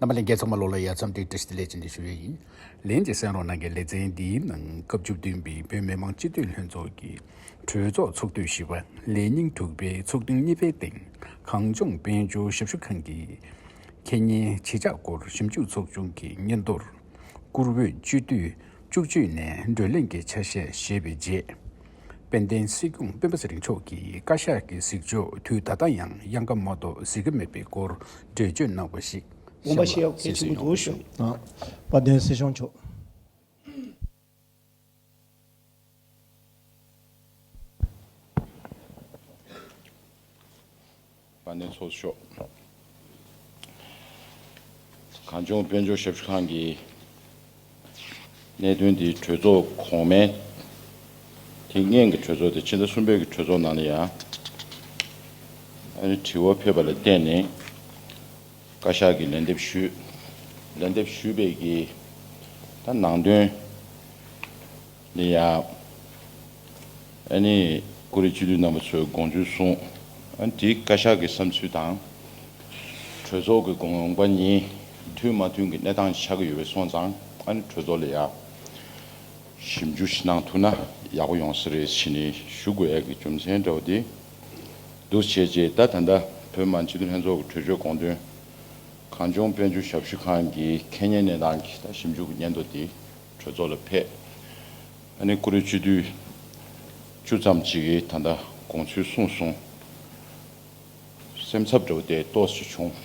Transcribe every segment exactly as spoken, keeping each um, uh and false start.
རྣམ་པ་ལྷན་རྒྱས་ཚང་མ་ལོ་ལ་ཡ་འཚམས་འདྲི་བཀྲ་ཤིས་བདེ་ལེགས་བཅས་འདི་ཞུ་ཡས་ཡིན། ལན་གཅིག་གསན་རོགས་གནང་། ལེ་ཚན་འདིའི་ནང་སྐབས་བཅུ་བདུན་པའི་བོད་མི་མང་སྤྱི་འཐུས་ལྷན་ཚོགས་ཀྱི་གྲོས་ཚོགས་ཚོགས་དུས་བཞི་པ་ལས་ཉིན་དྲུག་པའི་ཚོགས་ཐུན་གཉིས་པའི་སྟེང་གངས་ལྗོངས་དཔལ་འབྱོར་ཞབས་ཞུ་ཁང་གི་ཁེ་ཉེན་ཇེ་ཆག་སྐོར་ཞིབ་འཇུག་ཚོགས་ཆུང་གི་སྙན་ཐོར། བཀུར་འོས་སྤྱི་འཐུས་བཅུ་གཅིག་ནས་བགྲོ་གླེང་གི་ཆ་ཤས་བཞེས་པའི་རྗེས། དཔལ་ལྡན་སྲིད་སྐྱོང་སྤེན་པ་ཚེ་རིང་མཆོག་གིས་བཀའ་ཤག་གི་གཟིགས་ཕྱོགས་དུས་ད་ལྟ་ཡང་གཡང་ཁ་མ་གཏོགས་གཟིགས་ཀྱི་མེད་པའི་སྐོར་འགྲེལ་བརྗོད་གནང་བ་ཞིག་དགོངས་པ་བཞེས་ཡག་གལ་ཆེན་པོ་འདུག་ཞུ། དཔལ་ལྡན་སྲིད་སྐྱོང་མཆོག་དཔལ་ལྡན་ཚོགས་གཙོ་མཆོག་གངས་ལྗོངས་དཔལ་འབྱོར་ཞབས་ཞུ་ཁང་གི་གནད་དོན་འདི་གྲོས་ཚོགས་གོང་མའི་དེ་སྔོན་གྱི་གྲོས་ཚོགས་དེ་ཕྱི་ཟླ་གསུམ་པའི་གི་གྲོས་ཚོགས་ནང་ལ་ཡང་ཨ་ནི་དྲི་བ་ཕེབས་པ་ལ་བརྟེན་ནས་བཀའ་ཤག་གིས་ལན་འདེབས་ཞུས། ལན་འདེབས་ཞུས་པའི་གི་ད་ནང་དོན་ལ་ཡང་ཨ་ནི་བཀུར་འོས་སྤྱི་འཐུས་རྣམ་པ་ཚོས་དགོངས་ཚུལ་གསུངས། ཨ་ནི་དེའི་བཀའ་ཤག་གི་བསམ་ཚུལ་དང་གྲོས་ཚོགས་ཀྱི་དགོངས་པ་གཉིས་མཐུན་མ་མཐུན་གྱི་གནས་སྟངས་ཆགས་ཀྱི་ཡོད་པ་སོང་ཙང་ཨ་ནི་གྲོས་ཚོགས་ལ་ཡང་ཞིབ་འཇུག་ཞིག་གནང་ཐུབ་ན་ཡག་པོ་ཡོང་ས་རེད་ཟེར་ནས་ཞུ་དགོས་ཡག་གི་རྒྱུ་མཚན་འདྲ་བོ་དེ་འདུག་བྱས་རྗེས་ད་ད་ལྟ་བོད་མི་མང་སྤྱི་འཐུས་ལྷན་ཚོགས་ཀྱི་གྲོས་ཆོད་དགོངས་དོན་གངས་ལྗོངས་དཔལ་འབྱོར་ཞབས་ཞུ་ཁང་གི་ཁེ་ཉེན་གནས་སྟངས་ཀྱི་ད་ཞིབ་འཇུག་གི་སྙན་ཐོ་དེ་གྲོས་ཚོགས་ལ་ཕེབས། ཨ་ནི་བཀུར་འོས་སྤྱི་འཐུས་བཅུ་ཙམ་ཅིག་གིས་ད་ལྟ་དགོངས་ཚུལ་གསུངས་སོང་། སེམས་འཚབ་འདྲ་བོ་དེ་ཏོག་ཙམ་བྱུང་།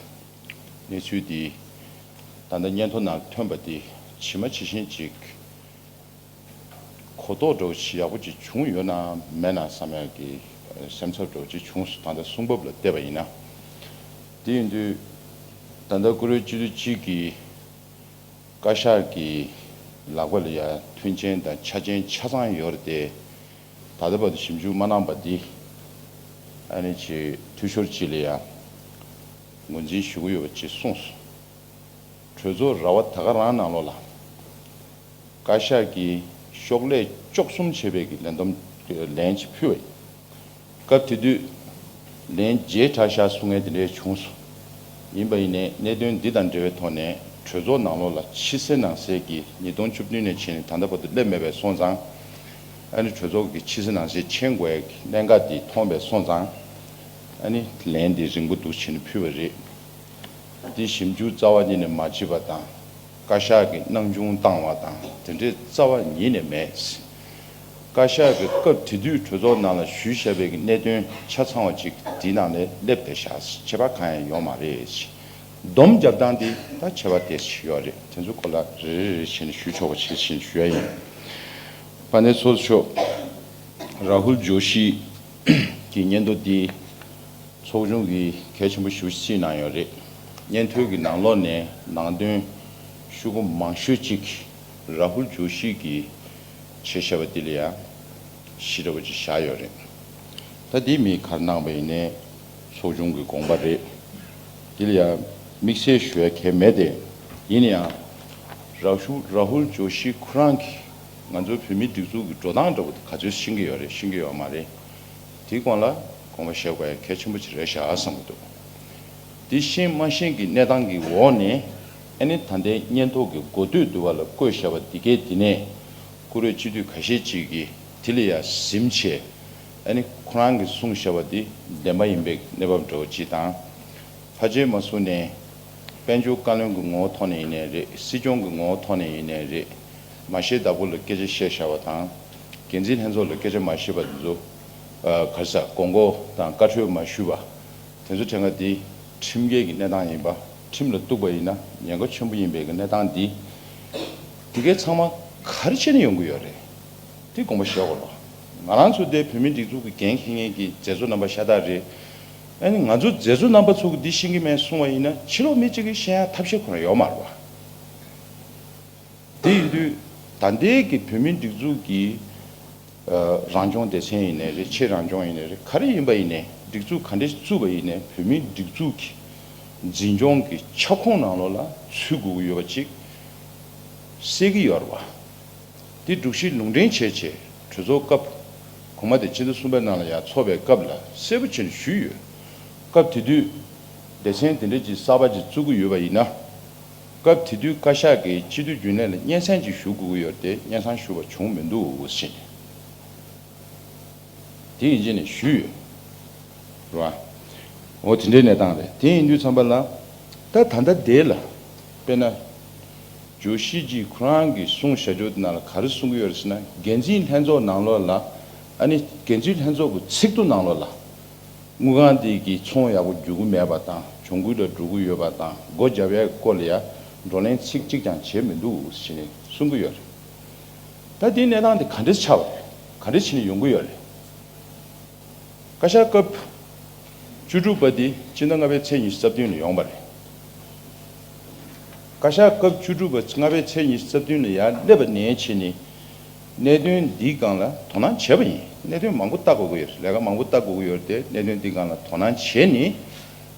གནས་ཚུལ་འདི་ད་ལྟ་སྙན་ཐོ་ནང་ཐོན་པ་འདི་ཇི་མ་ཇི་བཞིན་ཅིག་གོ་རྟོགས་འདྲ་བོ་ཞིག་ཡག་པོ་ཅིག་བྱུང་ཡོད་ན་མེད་ན་བསམ་ཡག་གི་སེམས་འཚབ་འདྲ་བོ་ཅིག་བྱུང་སོང་། ད་ལྟ་གསུང་བབ་ལ་བལྟས་པ་ཡིན་ན། དེ་ཡིན་དུས་ད་ལྟ་བཀུར་འོས་སྤྱི་འཐུས་གཅིག་གིས་བཀའ་ཤག་གི་ལག་པ་ལ་ཡ་མཐུན་རྐྱེན་དང་ཆ་རྐྱེན་ཆ་ཚང་ཡོད་རེད་དེ། ད་ལྟ་བར་དུ་ཞིབ་འཇུག་མ་གནང་པ་འདི་ཨ་ནི་ཅིག་འཐུས་ཤོར་ཅིག་ལ་ཡ་ངོས་འཛིན་ཞུ་གི་ཡོད་པ་ཅིག་གསུངས་སོང་། གྲོས་ཚོགས་ར་བ་ད་ག་རང་ནང་ལོགས་ལ་བཀའ་ཤག་གིས་ཤོག་ལྷེ་བཅུ་གསུམ་བྱས་པའི་གི་ལན་འདེབས་ལན་ཅིག་ཕུལ་བ་ཡིན། སྐབས་དེ་དུས་ལན་བརྒྱད་དྲག་ཤག་གསུང་མཁན་དེ་འདྲས་བྱུང་སོང་། ཡིན་པ་ཡིན་ནའི་གནད་དོན་འདི་དང་འབྲེལ་བའི་ཐོག་ནས་གྲོས་ཚོགས་ནང་ལོགས་ལ་ཕྱི་གསལ་ནང་གསལ་གྱི་ཉིས་སྟོང་བཅུ་བདུན་ནས་བྱས་ནས་ད་ལྟ་བར་དུ་སླེབས་མེད་པས་སོང་ཙང་། ཨ་ནི་གྲོས་ཚོགས་ཀྱི་ཕྱི་གསལ་ནང་གསལ་མཁྱེན་དགོས་ཡག་གི་གནད་འགག་འདི་མཐོང་བས་སོང་ཙང་། ཨ་ནི་ལན་འདི་རིང་པོ་འདུག་བྱས་ནས་ཕུལ་བ་རེད། འདི་ཞིབ་འཇུག་རྩ་བ་ཉིད་ནས་མ་བྱས་པ་དང་། བཀའ་ཤག་གིས་སྣང་ཆུང་བཏང་བ་དང་དེ་འདྲའི་རྩ་བ་ཉིད་ནས་མེད། བཀའ་ཤག་གིས་སྐབས་དེ་དུས་གྲོས་ཚོགས་ནང་ལ་ཞུས་བཞག་པའི་གི་གནད་དོན་ཆ་ཚང་བ་ཅིག་འདིའི་ནང་ལ་སླེབས་བསྡད་བཞག་ཁྱད་པར་གང་ཡང་ཡོད་མ་རེད། སྡོམ་རྒྱབ་སྟངས་འདི་ད་ཁྱད་པར་དེ་ཞིག་ཡོད་རེད། དེ་ཚོ་སྐོར་ལ་རེ་རེ་རེ་བྱས་ནས་ཞུ་ཆོག་པ་བྱེད་བཞིན་ཞུ་ཡ་ཡིན། དཔལ་ལྡན་ཚོགས་གཙོ་མཆོག་རཱ་ཧུལ་ཇོ་ཤི་གི་སྙན་ཐོ་འདི་ཚོགས་ཆུང་གིས་གལ་ཆེན་པོ་ཞེ་པོ་ཅིག་གནང་ཡོད་རེད། སྙན་ཐོའི་གི་ནང་ལོགས་ནས་ནང་དོན་ཤོག་གུ་མང་ཤོས་ཅིག་རཱ་ཧུལ་ཇོ་ཤི་གིས་བྱས་བཞག་པ་འདི་ལ་ཡང་ཞེ་དྲག་པོ་ཅིག་བཞག་ཡོད་རེད། ད་འདི་མི་ག་རེ་གནང་པ་ཡིན་ནའི་ཚོགས་ཆུང་གི་དགོངས་པ་རེད། འདི་ལ་ཡང་དམིགས་བསལ་ཞུ་ཡ་གལ་མེད་དེ། ཡིན་ན་ཡང་རཱ་ཧུལ་རཱ་ཧུལ་ཇོ་ཤི་ཁོ་རང་གིས་ང་ཚོའི་བོད་མིའི་སྒྲིག་འཛུགས་ཀྱི་འགྲོ་སྟངས་འདྲ་པོ་དེ་ག་ཚོད་ཤེས་ཀྱི་ཡོད་རེད། ཤེས་ཀྱི་ཡོད་མ་རེད། དེའི་སྐོར་ལ་དགོངས་པ་བཞེས་དགོས་ཡ་གལ་ཆེན་པོ་ཅིག་རེད་ཤག་བསམ་གྱི་འདུག་འདི་ཤེས་མ་ཤེས་ཀྱི་གནས་སྟངས་ཀྱི་འོག་ནས་ཨ་ནི་ད་ལྟའི་སྙན་ཐོ་གི་འགོ་སྟོད་དུ་བ་ལ་བཀོད་བཞག་པ་འདི་གའི་འདི་ནས་བཀུར་འོས་སྤྱི་འཐུས་ཁ་ཤས་ཅིག་གིས་དེ་ལ་ཡ་གཟིམ་བྱས་ཨ་ནི་ཁོ་རང་གིས་གསུངས་བཞག་པ་འདི་བདེན་པ་ཡིན་པའི་གནས་བབ་འདྲ་བོ་ཅིག་དང་། ཕལ་ཆེར་མ་གསུངས་ནས་དཔལ་འབྱོར་བཀའ་བློན་གྱི་ངོ་བོ་ཐོག་ནས་ཡིན་ནའི་རེད། སྲིད་སྐྱོང་གི་ངོ་བོ་ཐོག་ནས་ཡིན་ནའི་རེད། མ་ཤེས་བདག་པོ་ལ་སྐད་ཆ་བཤད་བཞག་པ་དང་། འགན་འཛིན་ལྷན་ཚོགས་ལ་སྐད་ཆ་མ་བཤད་པ་དེ་ཚོ། ཨ་ག་རེ་ཟ་དགོངས་སྐོར་དང་བཀའ་འཁྲོལ་མ་ཞུས་པ། དེ་ཚོ་དྲན་ག་འདི་ཁྲིམས་འགལ་གྱི་གནས་སྟངས་ཡིན་པ། ཁྲིམས་ལ་གཏུགས་པ་ཡིན་ན་ཉེན་ཁ་ཆེན་པོ་ཡིན་པའི་གི་གནས་སྟངས་འདི། འདི་གའི་ཚང་མ་ག་རེ་བྱས་ནས་ཡོང་གི་ཡོད་རེད། འདི་དགོངས་པ་བཞེས་དགོས་ལོ། ང་རང་ཚོ་འདི་བོད་མིའི་སྒྲིག་འཛུགས་ཀྱི་འགན་འཁྱེར་མཁན་གྱི་མཛད་གཙོ་རྣམ་པ་ཤ་སྟག་རེད། ཨ་ནི་ང་ཚོ་མཛད་གཙོ་རྣམ་པ་ཚོ་གིས་འདི་ཤེས་ཀྱི་མེད་གསུང་བ་ཡིན་ན་ཕྱི་ལོགས་མི་གཅིག་གིས་ཤེས་ཡ་ཐབས་ཤེས་ཁོ་རང་ཡོད་མ་རེད་བ། དེ་ཡིན་དུས་ད་ལྟའི་གི་བོད་མིའི་སྒྲིག་འཛུགས་ཀྱི་ཨ་རང་སྐྱོང་སྡེ་ཚན་ཡིན་ནའི་རེད། ཕྱེད་རང་སྐྱོང་ཡིན་ནའི་རེད། ག་རེ་ཡིན་པ་ཡིན་ནའི་སྒྲིག་འཛུགས་ག་འདྲས་བཙུགས་པ་ཡིན་ནའི་བོད་མིའི་སྒྲིག་འཛུགས་ཀྱི་འཛིན་སྐྱོང་གི་ཁྱབ་ཁོངས་ནང་ལོགས་ལ་ཚུད་དགོས་ཀྱི་ཡོད་པ་ཅིག་གསལ་གྱི་ཡོད་རེད་བ། དེ་སྒྲུབ་གཞི་ལུང་འདྲེན་བྱས་བྱས་གྲོས་ཚོགས་སྐབས་གོང་མ་དེ་ཕྱི་ཟླ་གསུམ་པའི་ནང་ལ་ཡར་ཚོགས་པའི་སྐབས་ལ་གསལ་པོ་བྱས་ནས་ཞུས་ཡོད། སྐབས་དེ་དུས་སྡེ་ཚན་དེ་འདྲས་ཀྱི་གསར་པ་ཅིག་བཙུགས་ཀྱི་ཡོད་པ་ཡིན་ན། སྐབས་དེ་དུས་བཀའ་ཤག་གིས་སྤྱི་འཐུས་རྒྱུན་ལས་ལ་སྙན་སེང་ཅིག་ཞུ་དགོས་ཀྱི་ཡོད་དེ་སྙན་སེང་ཞུ་བ་བྱུང་མི་འདུག་ཟེར་ནས། དེ་ཡིན་གཅིག་ནས་ཞུས་ཡོད། རེད་བ། འོ་དེ་འདྲའི་གནས་སྟངས་རེད། དེ་ཡིན་དུས་ཙམ་པ་ལ། ད་ད་ལྟ་དེ་ལ། དཔེར་ན། ཇོ་ཤི་ཇི་ཁོ་རང་གི་གསུང་བཤད་རྒྱུ་དེ་ནང་ལ་ག་རེ་གསུང་གི་ཡོད་རེད་ཟེར་ན། འགན་འཛིན་ལྷན་ཚོགས་ནང་ལོགས་ལ། ཨ་ནི་འགན་འཛིན་ལྷན་ཚོགས་ཀྱི་ཚིག་ཐོ་ནང་ལོགས་ལ། དངུལ་ཁང་དེ་གི་ཚོང་ཡག་པོ་རྒྱུག་གི་མེད་པ་དང་གྱོང་གུན་ལ་འགྲོ་གི་ཡོད་པ་དང་སྒོ་བརྒྱབ་ཡག་གི་སྐོར་ལ་ཡ་བགྲོ་གླེང་ཚིག་གཅིག་ཀྱང་བྱས་མི་འདུག་ཟེར་ནས་གསུང་གི་ཡོད་རེད། ད་དེའི་གནས་སྟངས་དེ་ག་འདྲས་ཆགས་པ་རེད། ག་འདྲས་བྱས་ནས་ཡོང་གི་ཡོད་རེད། བཀའ་ཤག་སྐབས་བཅུ་དྲུག་པ་དེ་སྤྱི་ཟླ་ལྔ་པའི་ཚེས་ཉི་ཤུ་རྩ་བདུན་ལ་ཡོང་བ་རེད། བཀའ་ཤག་སྐབས་བཅུ་དྲུག་པ་ལྔ་པའི་ཚེས་ཉི་ཤུ་རྩ་བདུན་ལ་ཡར་སླེབས་པ་ནས་བྱས་ནས། གནད་དོན་འདིའི་སྒང་ལ་དོ་སྣང་བྱས་པ་ཡིན། གནད་དོན་མང་པོ་ལྟ་དགོས་ཀྱི་ཡོད་རེད། ལས་ཀ་མང་པོ་ལྟ་དགོས་ཀྱི་ཡོད་རེད་དེ་གནད་དོན་འདིའི་སྒང་ལ་དོ་སྣང་བྱས་ནས།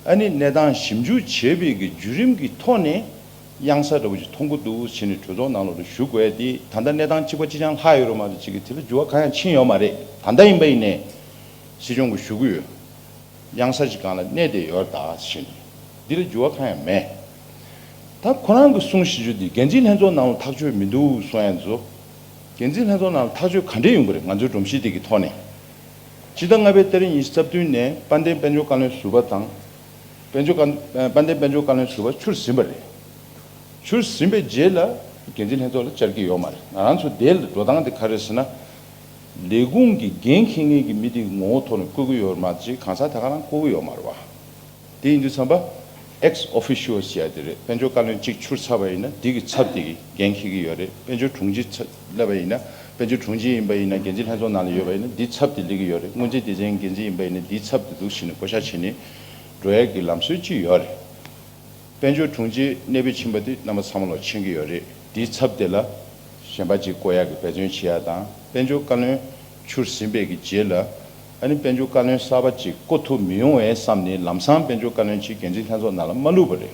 ཨ་ནི་གནས་སྟངས་ཞིབ་འཇུག་བྱས་པའི་གི་བརྒྱུད་རིམ་གྱི་ཐོག་ནས་གཡང་ས་འདྲ་པོ་ཞིག་མཐོང་གི་འདུག་ཟེར་ནས་གྲོས་ཚོགས་ནང་ལོགས་ལ་ཞུ་དགོས་ཏེ་ད་ལྟ་གནས་སྟངས་གཅིག་པ་གཅིག་རྐྱང་ལྷག་ཡོད་རེད་མ་གཏོགས་གཅིག་གི་དེ་ལ་འགྱུར་བ་གང་ཡང་ཕྱིན་ཡོད་མ་རེད། ད་ལྟ་ཡིན་པ་ཡིན་ནའི་སྲིད་སྐྱོང་གིས་ཞུ་གི་ཡོད། གཡང་ས་ཅིག་སྒང་ལ་གནས་བསྡད་ཡོད་རེད་ད་ཟེར་ནས། འདི་ལ་འགྱུར་བ་གང་ཡང་མེད། ད་ཁོ་རང་གི་གསུང་བཤད་རྒྱུ་འདི་འགན་འཛིན་ལྷན་ཚོགས་ནང་ལ་ཐག་གཅོད་མི་འདུག་གསུང་ཡ་ཚོ། འགན་འཛིན་ལྷན་ཚོགས་ནང་ལ་ཐག་གཅོད་ག་འདྲས་ཡོང་གི་རེད། ང་ཚོའི་སྒྲོམ་གཞི་དེ་གི་ཐོག་ནས། སྤྱི་ཟླ་ལྔ་པའི་ཏ་རིག་ཉི་ཤུ་རྩ་བདུན་ནས་དཔལ་ལྡན་དཔལ་འབྱོར་བཀའ་བློན་ཟུར་པ་དང་། དཔལ་འབྱོར་བཀའ་དཔལ་ལྡན་དཔལ་འབྱོར་བཀའ་བློན་ཟུར་པ་ཆུར་ཟིན་པ་རེད། ཆུར་ཟིན་པའི་རྗེས་ལ་འགན་འཛིན་ལྷན་ཚོགས་ལ་བཅར་གྱི་ཡོད་མ་རེད། ང་རང་ཚོ་དེ་ལ་འགྲོ་སྟངས་དེ་ག་རེ་ཟེར་ན། ལས་ཁུངས་ཀྱི་འགན་འཁྱེར་མཁན་གྱི་མི་དེ་ངོ་བོ་ཐོག་ནས་བསྐོ་གི་ཡོད་རེད་མ་གཏོགས་གང་ཟག་ད་ག་རང་བསྐོ་གི་ཡོད་མ་རེད་བ། དེ་ཡིན་དུས་ཙམ་པ། ex officio ཟེར་ཡ་དེ་རེད། དཔལ་འབྱོར་བཀའ་བློན་གཅིག་ཕྱུར་ཚར་བ་ཡིན་ན་འདི་གི་ཚབ་དེ་གི་འགན་འཁྱེར་གྱི་ཡོད་རེད། དཔལ་འབྱོར་དྲུང་ཆེ་ཚབ་སླེབས་པ་ཡིན་ན་དཔལ་འབྱོར་དྲུང་ཆེ་ཡིན་པ་ཡིན་ན་འགན་འཛིན་ལྷན་ཚོགས་ནང་ལ་ཡོད་པ་ཡིན་ན་འདིའི་ཚབ་དེ་སླེབས་ཀྱི་ཡོད་རེད། སྔོན་རྩིས་སྡེ་ཚན་འགན་འཛིན་ཡིན་པ་ཡིན་ན་འདིའི་ཚབ་དེ་འདུག་བྱས་ནས་བསྐོ་བཞག་བྱས་ནས་འགྲོ་ཡ་གི་ལམ་སྲོལ་ཅིག་ཡོད་རེད། དཔལ་འབྱོར་དྲུང་ཆེ་གནད་འབུད་ཕྱིན་པ་དེ་རྣམ་པ་ཚང་མ་ལོག་མཁྱེན་གྱི་ཡོད་རེད། དེའི་ཚབ་དེ་ལ་གཞན་པ་ཅིག་བསྐོ་ཡག་གི་འབད་བརྩོན་བྱེད་ཡག་དང་དཔལ་འབྱོར་བཀའ་བློན་ཕྱུར་ཟིན་པའི་གི་རྗེས་ལ་ཨ་ནི་དཔལ་འབྱོར་བཀའ་བློན་གསར་པ་ཅིག་བསྐོ་ཐུབ་མི་ཡོང་བས་བསམ་ནས་ལམ་སང་དཔལ་འབྱོར་བཀའ་བློན་ཅིག་འགན་འཛིན་ལྷན་ཚོགས་ནང་ལ་མ་བླུགས་པ་རེད།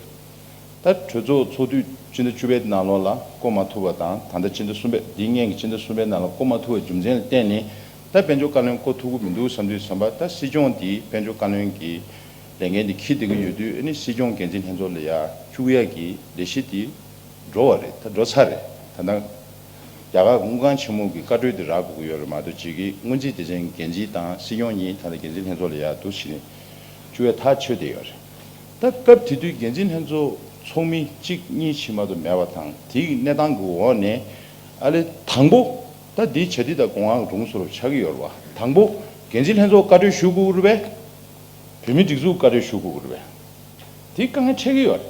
ད་གྲོས་ཚོགས་ཚོགས་དུས་སྤྱི་ཟླ་བཅུ་པའི་ནང་ལོགས་ལ་བསྐོ་མ་ཐུབ་པ་དང་ད་ལྟ་སྤྱི་ཟླ་གསུམ་པའི་འདིའི་སྔོན་གྱི་སྤྱི་ཟླ་གསུམ་པའི་ནང་ལ་བསྐོ་མ་ཐུབ་པའི་རྒྱུ་མཚན་ལ་བརྟེན་ནས་ད་དཔལ་འབྱོར་བཀའ་བློན་བསྐོ་ཐུབ་ཀྱི་མི་འདུག་བསམ་དུས་བསམ་པ་ད་སྲིད་སྐྱོང་འདིས་དཔལ་འབྱོར་བཀའ་བློན་གྱི་ལས་འགན་འདི་འཁྱེར་བསྡད་ཀྱི་ཡོད་དུས་ཨ་ནི་སྲིད་སྐྱོང་འགན་འཛིན་ལྷན་ཚོགས་ལ་ཡར་བཅུག་ཡག་གི་ལས་གཞི་འདི་འགྲོ་བ་རེད། ད་འགྲོ་ཚར་རེད། ད་ལྟ་རྒྱ་གར་དངུལ་ཁང་ཆེན་མོ་གི་བཀའ་འཁྲོལ་འདི་རག་དགོས་ཀྱི་ཡོད་རེད་མ་གཏོགས་གཅིག་གིས་སྔོན་རྩིས་སྡེ་ཚན་འགན་འཛིན་དང་སྲིད་སྐྱོང་གཉིས་ད་ལྟ་འགན་འཛིན་ལྷན་ཚོགས་ལ་ཡར་འདུག་བྱས་ནས་བཅུག་ཡག་ཐག་ཆོད་བསྡད་ཡོད་རེད། ད་སྐབས་དེ་དུས་འགན་འཛིན་ལྷན་ཚོགས་ཚོགས་མི་གཅིག་གཉིས་ཕྱིན་མ་གཏོགས་མེད་པ་དང་དེའི་གནས་སྟངས་ཀྱི་འོག་ནས་ཨ་ལས་དང་པོ་ད་འདི་བྱ་འདི་དང་གོང་འོག་རུང་སོར་ཆགས་ཀྱི་ཡོད་རེད་བ། དང་པོ་འགན་འཛིན་ལྷན་ཚོགས་བཀའ་འཁྲོལ་ཞུ་དགོས་རེད་པས། བོད་མིའི་སྒྲིག་འཛུགས་བཀའ་འཁྲོལ་ཞུ་དགོས་རེད་པས། དེ་དཀའ་ངལ་འཕྲད་ཀྱི་ཡོད་རེད།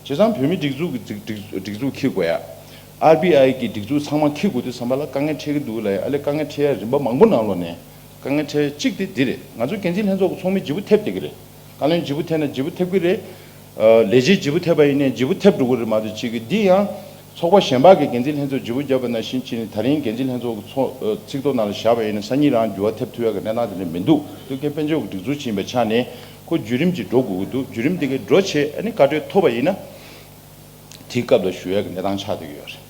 བྱས་ཙང་བོད་མིའི་སྒྲིག་འཛུགས་ཀྱི་སྒྲིག་སྒྲིག་སྒྲིག་འཛུགས་འཁྱེར་དགོས་ཡ། ཨར་བི་ཨའི་གི་སྒྲིག་འཛུགས་ཚང་མ་འཁྱེར་དགོས་དུས་ཙམ་པ་ལ་དཀའ་ངལ་འཕྲད་ཀྱི་འདུག་ལ་ཡ། ཨ་ལས་དཀའ་ངལ་འཕྲད་ཡ་རིམ་པ་མང་པོ་ནང་ལོགས་ནས་དཀའ་ངལ་འཕྲད་ཡ་གཅིག་དེ་འདི་རེད། ང་ཚོ་འགན་འཛིན་ལྷན་ཚོགས་ཀྱི་ཚོགས་མི་བརྗེ་པོ་ཐེབས་བསྡད་ཀྱི་རེད། བཀའ་བློན་བརྗེ་པོ་ཐེབས་ན་བརྗེ་པོ་ཐེབས་ཀྱི་རེད། ལས་བྱེད་བརྗེ་པོ་ཐེབས་པ་ཡིན་ནའི་བརྗེ་པོ་ཐེབས་འགྲོ་གི་རེད་མ་གཏོགས་གཅིག་གི་འདི་ཡང་ཚོགས་པ་གཞན་པ་གི་འགན་འཛིན་ལྷན་ཚོགས་བརྗེ་པོ་བརྒྱབ་པ་ནང་བཞིན་བྱས་ནས་ད་རིང་འགན་འཛིན་ལྷན་ཚོགས་ཀྱི་ཚོགས་ཚིག་ཐོ་ནང་ལ་བཞག་པ་ཡིན་ན་སང་ཉིན་རང་འགྱུར་བ་ཐེབས་ཐུབ་ཡག་གི་གནས་སྟངས་དེ་འདྲ་མི་འདུག་དེ་གའི་དཔལ་འབྱོར་གྱི་སྒྲིག་འཛུགས་ཕྱིན་པའི་ཆ་ནས་ཁོ་བརྒྱུད་རིམ་གྱིས་འགྲོ་དགོས་ཀྱི་འདུག་བརྒྱུད་རིམ་དེ་གའི་འགྲོ་བྱས་ཨ་ནི་བཀའ་འཁྲོལ་ཐོབ་པ་ཡིན་ན་དེའི་སྐབས་ལ་ཞུ་ཡག་གི་གནས་སྟངས་ཆགས་བསྡད་ཀྱི་ཡོད་རེད།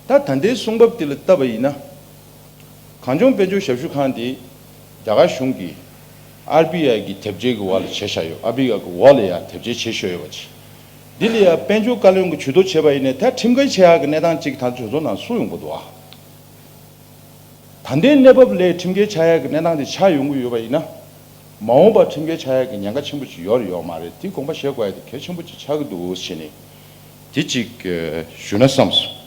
ད་ད་ལྟའི་གསུང་བབ་དེ་ལ་བལྟས་པ་ཡིན་ན། གངས་ལྗོངས་དཔལ་འབྱོར་ཞབས་ཞུ་ཁང་དེ་རྒྱ་གར་གཞུང་གིས་ཨར་བི་ཨའི་གི་དེབ་སྐྱེལ་གྱི་འོག་ལ་བྱས་བཞག་ཡོད། ཨར་བི་ཨའི་གི་འོག་ལ་ཡང་དེབ་སྐྱེལ་བྱས་བཞག་ཡོད་པ་ཅིག་འདི་ལ་ཡང་དཔལ་འབྱོར་བཀའ་བློན་གྱིས་ཇུས་གཏོགས་བྱས་པ་ཡིན་ནའི་ད་ཁྲིམས་འགལ་བྱེད་ཡག་གི་གནས་སྟངས་ཅིག་ད་ཆ་ཚོད་ནང་སུ་ཡོང་གི་འདུག་ཨ། ད་ལྟའི་གནས་བབ་ལས་ཁྲིམས་འགལ་ཆགས་ཡག་གི་གནས་སྟངས་དེ་ཆགས་ཡོང་གི་ཡོད་པ་ཡིན་ན། མ་འོངས་པར་ཁྲིམས་འགལ་ཆགས་ཡག་གི་ཉེན་ཁ་ཆེན་པོ་ཅིག་ཡོད་རེད་ཡོད་མ་རེད་དེ་དགོངས་པ་བཞེས་དགོས་ཡག་དེ་གལ་ཆེན་པོ་ཅིག་ཆགས་ཀྱི་འདུག་ཟེར་ནས། དེ་གཅིག་ཞུ་ན་བསམ་སོང་།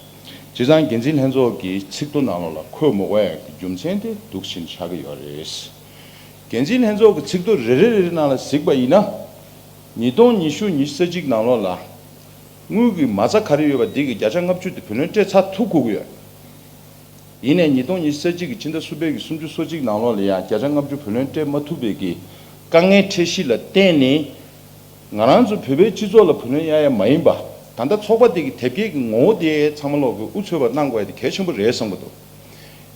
བྱས་ཙང་འགན་འཛིན་ལྷན་ཚོགས་ཀྱི་ཚིག་ཐོ་ནང་ལོགས་ལ་འཁོད་མ་དགོས་ཡག་གི་རྒྱུ་མཚན་དེ་འདུག་བཞིན་ཆགས་ཀྱི་ཡོད་རེད། འགན་འཛིན་ལྷན་ཚོགས་ཀྱི་ཚིག་ཐོ་རེ་རེ་རེ་རེ་ནང་ལ་གཟིགས་པ་ཡིན་ན། ཉིས་སྟོང་ཉི་ཤུ་ཉི་ཤུ་རྩ་གཅིག་ནང་ལོགས་ལ། དངུལ་གྱི་མ་རྩ་ག་རེ་ཡོད་པ་འདི་གི་བརྒྱ་ཆ་ལྔ་བཅུ་དེ་བུ་ལོན་སྤྲད་ཚར་ཐུབ་དགོས་ཀྱི་ཡོད། ཡིན་ནའི་ཉིས་སྟོང་ཉི་ཤུ་རྩ་གཅིག་གི་ཕྱི་ཟླ་གསུམ་པའི་གི་སུམ་ཅུ་སོ་གཅིག་ནང་ལོགས་ལ་ཡང་བརྒྱ་ཆ་ལྔ་བཅུ་བུ་ལོན་སྤྲད་མ་ཐུབ་པའི་གི་དཀའ་ངལ་འཕྲད་གཞི་ལ་བརྟེན་ནས། ང་རང་ཚོ་བོད་པའི་སྤྱི་ཚོགས་ལ་བུ་ལོན་གཡར་ཡ་མ་ཡིན་པ། ད་ལྟ་ཚོགས་པ་དེ་གི་དེབ་སྐྱེལ་གྱི་ངོ་བོ་དེ་ཚང་མ་ལོག་གི་དབུ་ཚུད་པ་གནང་དགོས་ཡ་དེ་གལ་ཆེན་པོ་རེད་བསམ་གི་འདུག་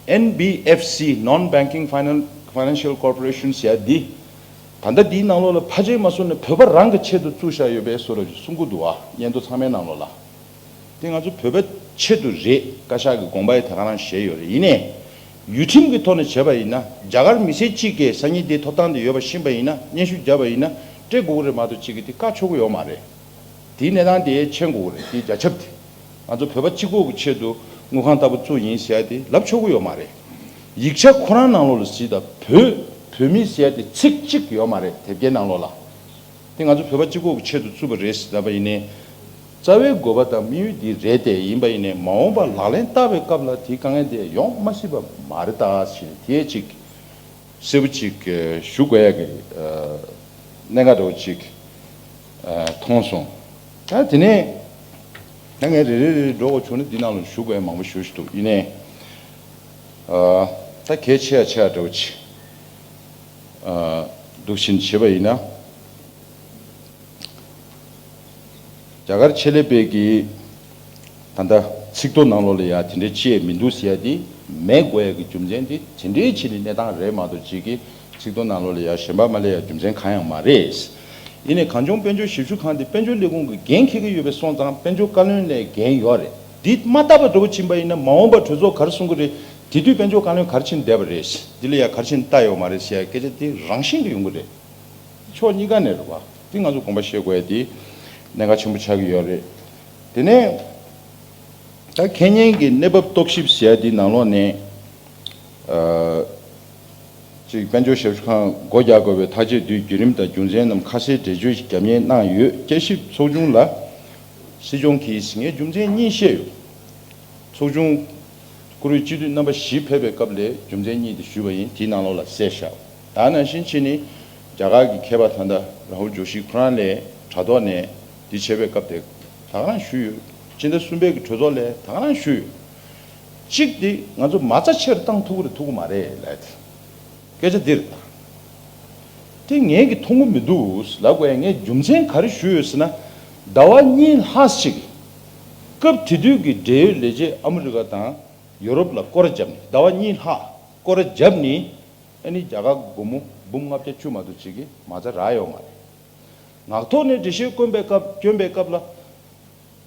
ཨེན་བི་ཨེཕ་སི་Non-Banking Finan- Financial Corporation ཟེར་ཡ་འདི། ད་ལྟ་འདིའི་ནང་ལོགས་ལ་ཕལ་ཆེར་མ་སོང་ན་བོད་པ་རང་གི་ཆེད་དུ་བཙུགས་བཞག་ཡོད་པའི་བཟོ་འདྲ་ཅིག་གསུང་གི་འདུག་ཨ། སྙན་ཐོ་ཚང་མའི་ནང་ལོགས་ལ། དེ་ང་ཚོ་བོད་པ་ཆེད་དུ་རེད། བཀའ་ཤག་གི་དགོངས་པ་ཡང་དེ་ག་རང་བཞེས་ཡོད་རེད། ཡིན་ནའི་ཡུལ་ཁྲིམས་ཀྱི་ཐོག་ནས་བྱས་པ་ཡིན་ན་རྒྱ་གར་མི་སེར་གཅིག་གིས་སང་ཉིན་དེའི་ཐོབ་ཐང་དེ་ཡོད་པ་ཤེས་པ་ཡིན་ན་སྙན་ཞུ་བརྒྱབ་པ་ཡིན་ན་སྤྲད་དགོས་ཀྱི་རེད་མ་གཏོགས་གཅིག་གིས་དེ་བཀག་ཆོག་གི་ཡོད་མ་རེད། དེའི་གནས་སྟངས་དེ་མཁྱེན་དགོས་རེད། དེའི་རྒྱ་ཁྱབ་དེ་ང་ཚོ་བོད་པ་གཅིག་པོ་གི་ཆེད་དུ་དངུལ་ཁང་ལྟ་བུ་བཙུགས་ཡིན་ཟེར་ཡ་དེ་ལབ་ཆོག་གི་ཡོད་མ་རེད། ཡིག་ཆ་ཁོ་རང་ནང་ལོགས་ལ་གཟིགས་དང་། བོད་བོད་མི་ཟེར་ཡ་དེ་ཚིག་གཅིག་ཡོད་མ་རེད། དེབ་སྐྱེལ་ནང་ལོགས་ལ། དེ་ང་ཚོ་བོད་པ་གཅིག་པོ་གི་ཆེད་དུ་བཙུགས་པ་རེད་ཟེར་ལབ་པ་ཡིན་ནའི། རྩ་བའི་དགོས་པ་དང་དམིགས་ཡུལ་འདི་རེད་དེ། ཡིན་པ་ཡིན་ནའི་མ་འོངས་པ་ལག་ལེན་བསྟར་བའི་སྐབས་ལ་དེའི་དཀའ་ངལ་དེ་ཡོང་མ་སྲིད་པ་མ་རེད་ད་ཟེར་ནས། དེ་གཅིག་གསལ་པོ་གཅིག་ཞུ་དགོས་ཡ་གི་གནད་འགག་འདྲ་བོ་གཅིག་མཐོང་སོང་། ད་དེ་ནས་ད་ངས་རེ་རེ་རེ་རེ་འགྲོ་དགོས་བྱུང་ན་འདི་ནང་ལ་ཞུ་དགོས་ཡ་མང་པོ་ཞེ་པོ་ཅིག་འདུག། ཡིན་ནའི་ད་གལ་ཆེ་ཡ་ཆེ་ཡ་འདྲ་བོ་གཅིག་འདུག་བཞིན་བྱས་པ་ཡིན་ན། རྒྱ་གར་ཆེད་ལས་པས་ཀྱིས་ད་ལྟ་ཚིག་ཐོ་ནང་ལོགས་ལ་ཡ་དེ་འདྲའི་བཅད་མི་འདུག་ཟེར་ཡ་དེ་མེད་དགོས་ཡ་གི་རྒྱུ་མཚན་དེ་དེ་འདྲའི་ཆེད་ནས་གནས་སྟངས་རེད་མ་གཏོགས། གཅིག་གིས་ཚིག་ཐོ་ནང་ལོགས་ལ་ཡ་གཞན་པ་མ་སླེབས་ཡ་རྒྱུ་མཚན་གང་ཡང་མ་རེད། ཡིན་ནའི་གངས་ལྗོངས་དཔལ་འབྱོར་ཞབས་ཞུ་ཁང་དེ་དཔལ་འབྱོར་ལས་ཁུངས་ཀྱི་འགན་འཁྱེར་གྱི་ཡོད་པའི་སོང་ཙང་། དཔལ་འབྱོར་བཀའ་བློན་ལ་འགན་ཡོད་རེད། འདི་མ་བལྟས་པ་འདྲ་བོ་ཕྱིན་པ་ཡིན་ན། མ་འོངས་པ་གྲོས་ཚོགས་ག་རེ་གསུང་གི་རེད། དེ་དུས་དཔལ་འབྱོར་བཀའ་བློན་ག་རེ་བྱས་ནས་བསྡད་པ་རེད། འདི་ལ་ཡ་ག་རེ་བྱས་ནས་བལྟས་ཡོད་མ་རེད་ཟེར་ཡ་སྐད་ཆ་དེ་རང་བཞིན་གྱིས་ཡོང་གི་རེད། ཕྱོགས་གཉིས་ཀ་ནས་རེད་བ། དེ་ང་ཚོ་དགོངས་པ་བཞེས་དགོས་ཡ་དེ་གནད་འགག་ཆེན་པོ་ཆགས་ཀྱི་ཡོད་རེད། དེ་ནས་ད་ཁེ་ཉེན་གྱི་གནས་བབ་རྟོག་ཞིབ་ཟེར་ཡ་དེ་ནང་ལོགས་ནས། ཨ། གཅིག་དཔལ་འབྱོར་ཞབས་ཞུ་ཁང་སྒོ་རྒྱག་དགོས་པའི་ཐག་བཅད་དེའི་བརྒྱུད་རིམ་དང་རྒྱུ་མཚན་རྣམས་ཁ་གསལ་འགྲེལ་བརྗོད་ཞིག་རྒྱབ་སྙན་གནང་ཡོད། དཔྱད་ཞིབ་ཚོགས་ཆུང་ལ་སྲིད་སྐྱོང་གིས་ངས་རྒྱུ་མཚན་གཉིས་བཤད་ཡོད། ཚོགས་ཆུང་བཀུར་འོས་སྤྱི་འཐུས་རྣམ་པ་བཞི་ཕེབས་པའི་སྐབས་ལ་རྒྱུ་མཚན་གཉིས་དེ་ཞུས་པ་ཡིན། དེའི་ནང་ལོགས་ལ་གསལ་བཞག། ད་ནང་བཞིན་བྱས་ནས་རྒྱ་གར་གྱི་མཁས་པ་ད་ལྟ་རཱ་ཧུལ་ཇོ་ཤི་ཁོ་རང་ལ་དྲ་ཐོག་ནས་འདི་བྱས་པའི་སྐབས་དེ་ད་ག་རང་ཞུས་ཡོད། སྤྱི་ཟླ་གསུམ་པའི་གི་གྲོས་ཚོགས་ལ་ད་ག་རང་ཞུས་ཡོད། གཅིག་དེ་ང་ཚོ་མ་རྩ་ཆེར་བཏང་ཐུབ་ཀྱི་རེད་ཐུབ་ཀྱི་མ་རེད་ལབ་དེ། སྐད་ཆ་འདི་རེད་ད། དེ་ངས་ཀྱིས་མཐོང་གི་མི་འདུག་ལབ་དགོས་ཡ། ངས་རྒྱུ་མཚན་ག་རེ་ཞུས་ཡོད་ཟེར་ན། ཟླ་བ་གཉིས་ལྷག་ཅིག་སྐབས་དེ་དུས་ཀྱི་འབྲེལ་ཡོད་ལས་བྱེད་ཨ་མི་རི་ཀ་དང་ཡོ་རོབ་ལ་སྐོར་ར་བརྒྱབ་ནས། ཟླ་བ་གཉིས་ལྷག་སྐོར་ར་བརྒྱབ་ནས། ཨ་ནི་རྒྱ་གར་སྒོར་མོ་འབུམ་ལྔ་བརྒྱ་བཅུ་མ་གཏོགས་ཅིག་གི་མ་རྩ་རག་ཡོད་མ་རེད། ངག་ཐོག་ནས་འགྲེལ་བཤད་བསྐྱོན་པའི་སྐབས་བསྐྱོན་པའི་སྐབས་ལ།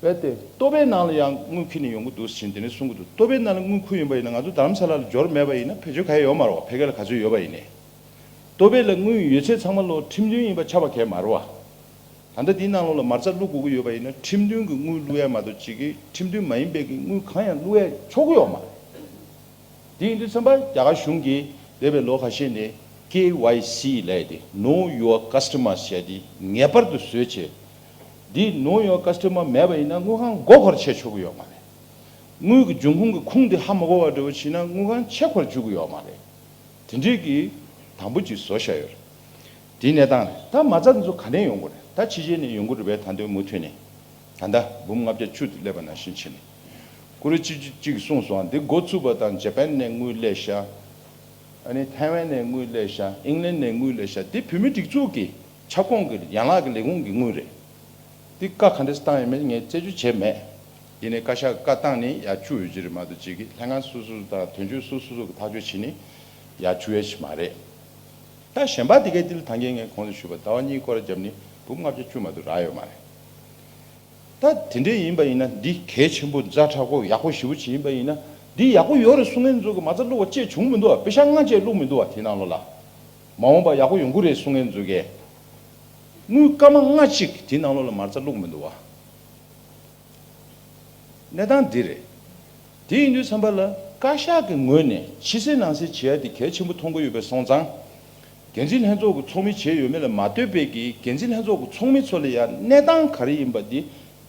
རྦད་དེ་ལྟོ་ཕད་ནང་ལ་ཡང་དངུལ་འཁྱེར་ནས་ཡོང་གི་འདུག་ཟེར་དེ་ནས་གསུང་གི་འདུག། ལྟོ་ཕད་ནང་ལ་དངུལ་འཁྱེར་ཡོང་པ་ཡིན་ན། ང་ཚོ་རྡ་རམ་ས་ལ་ལ་འབྱོར་མེད་པ་ཡིན་ན་ཕལ་ཆེར་ག་ཡང་ཡོད་མ་རེད་བ། ཕ་གི་ལ་ག་ཚོད་ཡོད་པ་ཡིན་ནའི། ལྟོ་ཕད་ལ་དངུལ་ཡོད་ཚད་ཚང་མ་ལོ་ཁྲིམས་མཐུན་ཡིན་པ་ཆགས་པ་གང་ཡང་མ་རེད་བ། ད་ལྟ་འདིའི་ནང་ལོགས་ལ་མ་རྩ་བླུག་དགོས་ཀྱི་ཡོད་པ་ཡིན་ན། ཁྲིམས་མཐུན་གྱི་དངུལ་བླུག་ཡ་མ་གཏོགས་ཅིག་གིས་ཁྲིམས་མཐུན་མ་ཡིན་པའི་གི་དངུལ་གང་ཡང་བླུག་ཡ་ཆོག་གི་ཡོད་མ་རེད། དེ་ཡིན་དུས་ཙམ་པ་རྒྱ་གར་གཞུང་གིས་འདས་པའི་ལོ་ཁ་ཤས་ནས་ཀེ་ཝའི་སི་ལབ་ཡ་དེ། Know Your Customer ཟེར་ཡ་དེ་ངེས་པར་དུ་བཟོས་བྱས། འདི་Know Your Customer མེད་པ་ཡིན་ན་དངུལ་ཁང་སྒོ་ཁར་ཕྱེ་ཆོག་གི་ཡོད་མ་རེད། དངུལ་གྱི་འབྱུང་ཁུངས་ཀྱི་ཁུངས་དེ་ཧ་མ་གོ་བ་འདྲ་བོ་བྱས་ན་དངུལ་ཁང་ཕྱེ་ཁར་འཇུག་གི་ཡོད་མ་རེད། དེ་འདྲའི་གི་དམ་པོ་ཅིག་བཟོ་བཞག་ཡོད་རེད། དེའི་གནས་སྟངས་རེད། ད་མ་རྩ་འདི་ཚོ་ག་ནས་ཡོང་གི་རེད། ད་ཕྱི་རྒྱལ་ནས་ཡོང་གི་རེད་པས། ད་དུང་མུ་མཐུད་ནས་ད་ལྟ་འབུམ་ལྔ་བརྒྱ་བཅུ་དེ་སླེབས་པ་ནང་བཞིན་བྱས་ནས། ཀུ་རེ་གཅིག་གཅིག་གཅིག་གསུངས་སོང་། འདི་འགོ་བཙུགས་པ་དང་ཇ་པན་ནས་དངུལ་སླེབས་ཤག། ཨ་ནི་ཐའེ་ཝན་ནས་དངུལ་སླེབས་ཤག། ཨིང་ལན་ནས་དངུལ་སླེབས་ཤག། འདི་བོད་མི་སྒྲིག་འཛུགས་ཀྱི་ཁྱབ་ཁོངས་ཀྱི་ཡན་ལག་གི་ལས་ཁུངས་ཀྱི་དངུལ་རེད། འདི་བཀའ་ག་འདྲས་བཏང་ཡོད་མེད་ངས་རྩད་གཅོད་བྱས་མེད། ཡིན་ནའི་བཀའ་ཤག་བཀའ་བཏང་ནས་ཡར་བཅུག་ཡོད་ཀྱི་རེད་མ་གཏོགས་ཅིག་གིས་ལྷན་ཁང་སོ་སོ་དང་དོན་གཅོད་སོ་སོ་སོ་གིས་ཐག་གཅོད་བྱས་ནས་ཡར་བཅུག་ཡ་ཞིག་མ་རེད། ད་གཞན་པ་དེ་གའི་དེ་ལ་ད་གིན་ངས་གོང་དུ་ཞུས་པ་ཟླ་བ་གཉིས་སྐོར་ར་བརྒྱབ་ནས་འབུམ་ལྔ་བརྒྱ་བཅུ་མ་གཏོགས་རག་ཡོད་མ་རེད། ད་དེ་འདྲས་ཡིན་པ་ཡིན་ན་འདི་གལ་ཆེན་པོ་ཛ་དྲག་པོ་ཡག་པོ་ཞེ་པོ་ཅིག་ཡིན་པ་ཡིན་ན། འདི་ཡག་པོ་ཡོད་རེད་གསུང་མཁན་ཚོ་གིས་མ་རྩ་བླུགས་པ་བཅས་བྱུང་མི་འདུག་བ། པེ་ཤག་ལྔ་བཅས་བླུགས་མི་འདུག་བ། དེ་ནང་ལོགས་ལ་མ་འོངས་པ་ཡག་པོ་ཡོང་གི་རེད་གསུང་མཁན་ཚོ་གིས་དངུལ་སྐར་མ་ལྔ་གཅིག་དེ་ནང་ལོགས་ལ་མ་རྩ་བླུགས་མི་འདུག་བ། གནས་སྟངས་འདི་རེད། དེ་ཡིན་དུས་ཙམ་པ་ལ་བཀའ་ཤག་གི་ངོས་ནས་ཕྱི་གསལ་ནང་གསལ་བྱེད་ཡ་དེ་གལ་ཆེན་པོ་མཐོང་གི་ཡོད་པའི་སོང་ཙང་། འགན་འཛིན་ལྷན་ཚོགས་ཀྱི་ཚོགས་མི་བྱས་ཡོད་མེད་ལ་མ་ལྟོས་པའི་གི་འགན་འཛིན་ལྷན་ཚོགས་ཀྱི་ཚོགས་མི་ཚོ་ལ་ཡ་གནས་སྟངས་ག་རེ་ཡིན་པ་འདི་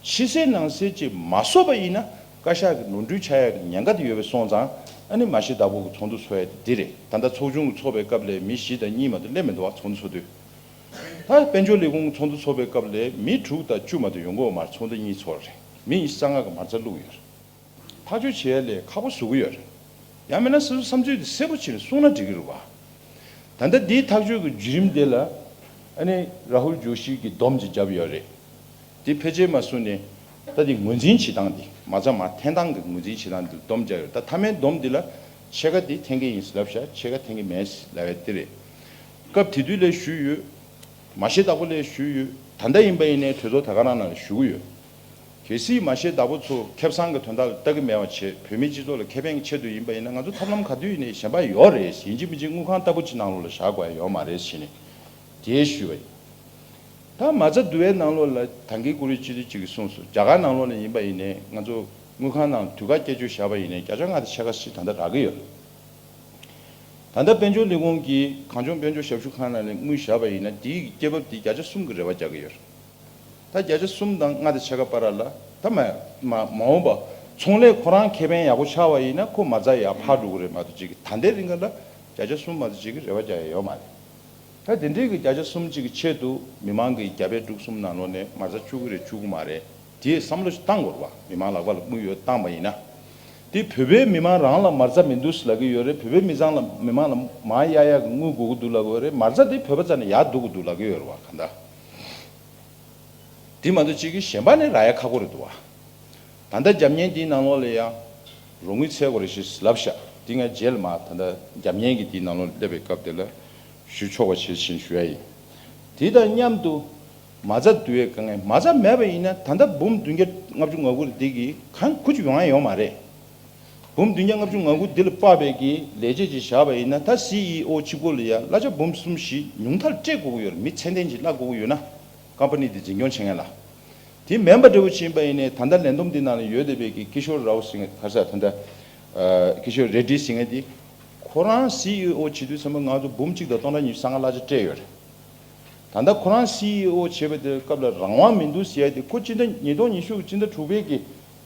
ཕྱི་གསལ་ནང་གསལ་ཅིག་མ་བཟོས་པ་ཡིན་ན་བཀའ་ཤག་གི་ནོར་འཁྲུལ་ཆགས་ཡ་གི་ཉེན་ཁ་དེ་ཡོད་པའི་སོང་ཙང་། ཨ་ནི་མ་ཤི་བདག་པོ་གི་ཚོགས་འདུ་ཚོགས་ཡ་དེ་འདི་རེད། ད་ལྟ་ཚོགས་ཆུང་གི་ཚོགས་པའི་སྐབས་ལ་མི་བཞི་དང་གཉིས་མ་གཏོགས་སླེབས་མི་འདུག་བ། ཚོགས་འདུ་ཚོགས་དུས། ད་དཔལ་འབྱོར་ལས་ཁུངས་ཚོགས་འདུ་ཚོགས་པའི་སྐབས་ལ་མི་དྲུག་དང་བཅུ་མ་གཏོགས་ཡོང་གི་ཡོད་མ་རེད། ཚོགས་འདུ་གཉིས་ཚོགས་རེད། མི་ཉི་ཤུ་རྩ་ལྔ་གི་མ་རྩ་བླུགས་ཡོད་རེད། ཐག་གཅོད་བྱེད་ཡ་ལས་ཁག་པོ་བཟོ་གི་ཡོད་རེད། ཡང་མིན་ན་སོ་སོའི་བསམ་ཚུལ་དེ་གསལ་པོ་བྱས་ནས་གསུངས་ན་འགྲིག་གི་རེད་བ། ད་ལྟ་འདིའི་ཐག་གཅོད་ཀྱི་བརྒྱུད་རིམ་དེ་ལ་ཨ་ནི་རཱ་ཧུལ་ཇོ་ཤི་གིས་སྡོམ་ཅིག་བརྒྱབ་ཡོད་རེད། དེ་ཕལ་ཆེར་མ་གསུངས་ནས་ད་དེ་ངོས་འཛིན་བྱེད་སྟངས་དེ། མ་རྩ་མར་འཐེན་སྟངས་ཀྱི་ངོས་འཛིན་བྱེད་སྟངས་དེ་སྡོམ་བརྒྱབ་ཡོད་རེད། ད་མཐའ་མའི་སྡོམ་འདི་ལ་ཕྱེད་ཀ་དེ་འཐེན་གྱི་ཡིན་ཟེར་ལབ་ཤག། ཕྱེད་ཀ་འཐེན་གྱི་མེད་ཟེར་ལབ་ཡ་དེ་རེད། སྐབས་དེ་དུས་ལ་ཞུས་ཡོད། མ་ཤི་བདག་པོ་ལ་ཞུས་ཡོད། ད་ལྟ་ཡིན་པ་ཡིན་ནའི་གྲོས་ཚོགས་ད་ག་རང་ནང་ལ་ཞུ་གི་ཡོད། གལ་སྲིད་མ་ཤི་བདག་པོ་ཚོ་ཁེ་བཟང་གི་དོན་དག་ལ་ལྟ་གི་མེད་པ་བྱས། བོད་མིའི་སྤྱི་ཚོགས་ལ་ཁེ་ཕན་གྱི་ཆེད་དུ་ཡིན་པ་ཡིན་ན། ང་ཚོ་ཐབས་ལམ་ག་དུས་ཡིན་ནའི་གཞན་པ་ཡོད་རེད། ཡིན་གཅིག་མིན་གཅིག་དངུལ་ཁང་ལྟ་བུ་ཅིག་ནང་ལོགས་ལ་བཞག་དགོས་ཡ་ཡོད་མ་རེད་ཟེར་ནས་དེ་ཞུས་པ་ཡིན། ད་མ་རྩ་བསྡུ་བའི་ནང་ལོགས་ལ་ད་གིན་བཀུར་འོས་སྤྱི་འཐུས་གཅིག་གིས་གསུངས་སོང་། རྒྱ་གར་ནང་ལོགས་ལ་ཡིན་པ་ཡིན་ནའི་ང་ཚོ་དངུལ་ཁང་ནང་དུས་བཀག་བསྐྱལ་སྤྱོད་བཞག་པ་ཡིན་ནའི་བརྒྱ་ཆ་ལྔ་དང་ཕྱེད་ཀ་ཞིག་ད་ལྟ་རག་གི་ཡོད། ད་ལྟ་དཔལ་འབྱོར་ལས་ཁུངས་ཀྱིས་གངས་ལྗོངས་དཔལ་འབྱོར་ཞབས་ཞུ་ཁང་ནང་ནས་དངུལ་བཞག་པ་ཡིན་ན་དེའི་སྐྱེད་འབབ་དེ་བརྒྱ་ཆ་གསུམ་གྱི་རེ་བ་རྒྱག་གི་ཡོད། ད་བརྒྱ་ཆ་གསུམ་དང་ལྔ་དང་ཕྱེད་ཀ་བར་ལ་ད་མ་མ་མ་འོངས་པ་ཚོང་ལས་ཁོ་རང་ཁེ་ཕན་ཡག་པོ་ཆགས་པ་ཡིན་ན་ཁོ་མ་རྩ་ཡར་འཕར་འགྲོ་གི་རེད་མ་གཏོགས་ཅིག་ད་ལྟའི་རིང་ག་ལ་བརྒྱ་ཆ་གསུམ་མ་གཏོགས་ཅིག་གི་རེ་བ་རྒྱག་ཡ་ཡོད་མ་རེད། ད་དེ་འདྲའི་གི་བརྒྱ་ཆ་གསུམ་གཅིག་གི་ཆེད་དུ་མི་མང་གི་རྒྱ་བལ་འབྲུག་གསུམ་ནང་ལོགས་ནས་མ་རྩ་བཅུག་གི་རེད་བཅུག་གི་མ་རེད། དེའི་བསམ་བློ་ཞིག་བཏང་དགོས་རེད་བ། མི་མང་ལག་པ་ལ་དངུལ་ཡོད་བཏང་པ་ཡིན་ན། དེ་བོད་པའི་མི་མང་རང་ལ་མ་རྩ་མི་འདུག་ལབ་ཀྱི་ཡོད་རེད། བོད་པའི་མི་ཚང་ལ་མི་མང་ལ་མར་གཡར་ཡག་གི་དངུལ་དགོས་ཀྱི་འདུག་ལབ་ཀྱི་ཡོད་རེད། མ་རྩ་དེ་བོད་པ་རྩ་ནས་ཡར་ལྡུག་གི་འདུག་ལབ་ཀྱི་ཡོད་རེད་བ། གང་ལྟར། དེ་མ་གཏོགས་གཅིག་གིས་གཞན་པ་ནས་རག་ཡ་ཁག་པོ་རེད་འདུག་བ། ད་ལྟ་རྒྱབ་གཉེར་འདིའི་ནང་ལོགས་ལ་ཡང་རོགས་དངུལ་འཚོལ་དགོས་རེད་ཞེས་ལབ་ཤག་དེ་ངས་རྗེས་ལ་མ་ད་ལྟ་རྒྱབ་གཉེར་གྱི་དེའི་ནང་ལོགས་སླེབས་པའི་སྐབས་དེ་ལ་ཞུ་ཆོག་པ་བྱེད་བཞིན་ཞུ་ཡ་ཡིན། དེ་དང་མཉམ་དུ་མ་རྩ་བསྡུ་བའི་དཀའ་ངལ། མ་རྩ་མེད་པ་ཡིན་ན་ད་ལྟ་འབུམ་བདུན་བརྒྱ་ལྔ་བཅུ་ང་དགུ་རེད། འདི་གི་གང་ཁུ་ཅིག་ཡོང་ཡ་ཡོད་མ་རེད། འབུམ་བདུན་བརྒྱ་ལྔ་བཅུ་ང་དགུ་འདི་ལ་དཔག་པའི་གི་ལས་བྱེད་ཅིག་བཞག་པ་ཡིན་ན་ད་སི་ཨི་ཨོ་གཅིག་པོ་ལ་ཡ་གླ་ཆ་འབུམ་གསུམ་བཞི་ཉུང་མཐར་སྤྲད་དགོས་ཀྱི་ཡོད་རེད། མི་ཚད་ལྡན་ཅིག་གླ་དགོས་ཀྱི་ཡོད་ན་ཀམ་པ་ནི་འདི་འཛིན་སྐྱོང་བྱེད་མཁན་ལ། དེ་མིན་པ་འདྲ་བོ་ཕྱིན་པ་ཡིན་ནའི་ད་ལྟ་ལས་བསྡོམས་འདི་ནང་ལ་ཡོད་བསྡད་པའི་གི་ཀི་ཤོར་རའོ་ཟེར་མཁན་ག་ས་ད་ལྟ་ཀི་ཤོར་རེ་ཌི་ཟེར་མཁན་དེ་ཁོ་རང་སི་ཨི་ཨོ་བྱེད་དུས་ཙམ་པ་ང་ཚོ་འབུམ་གཅིག་དང་སྟོང་ཕྲག་ཉི་ཤུ་རྩ་ལྔ་གླ་ཆ་སྤྲད་ཡོད་རེད། ད་ལྟ་ཁོ་རང་སི་ཨི་ཨོ་བྱེད་པ་དེ་སྐབས་ལ་རང་དབང་མི་འདུག་ཟེར་ཡ་དེ་ཁོ་སྤྱི་ཟླ་ཉིས་སྟོང་ཉི་ཤུ་གི་སྤྱི་ཟླ་དྲུག་པའི་གི་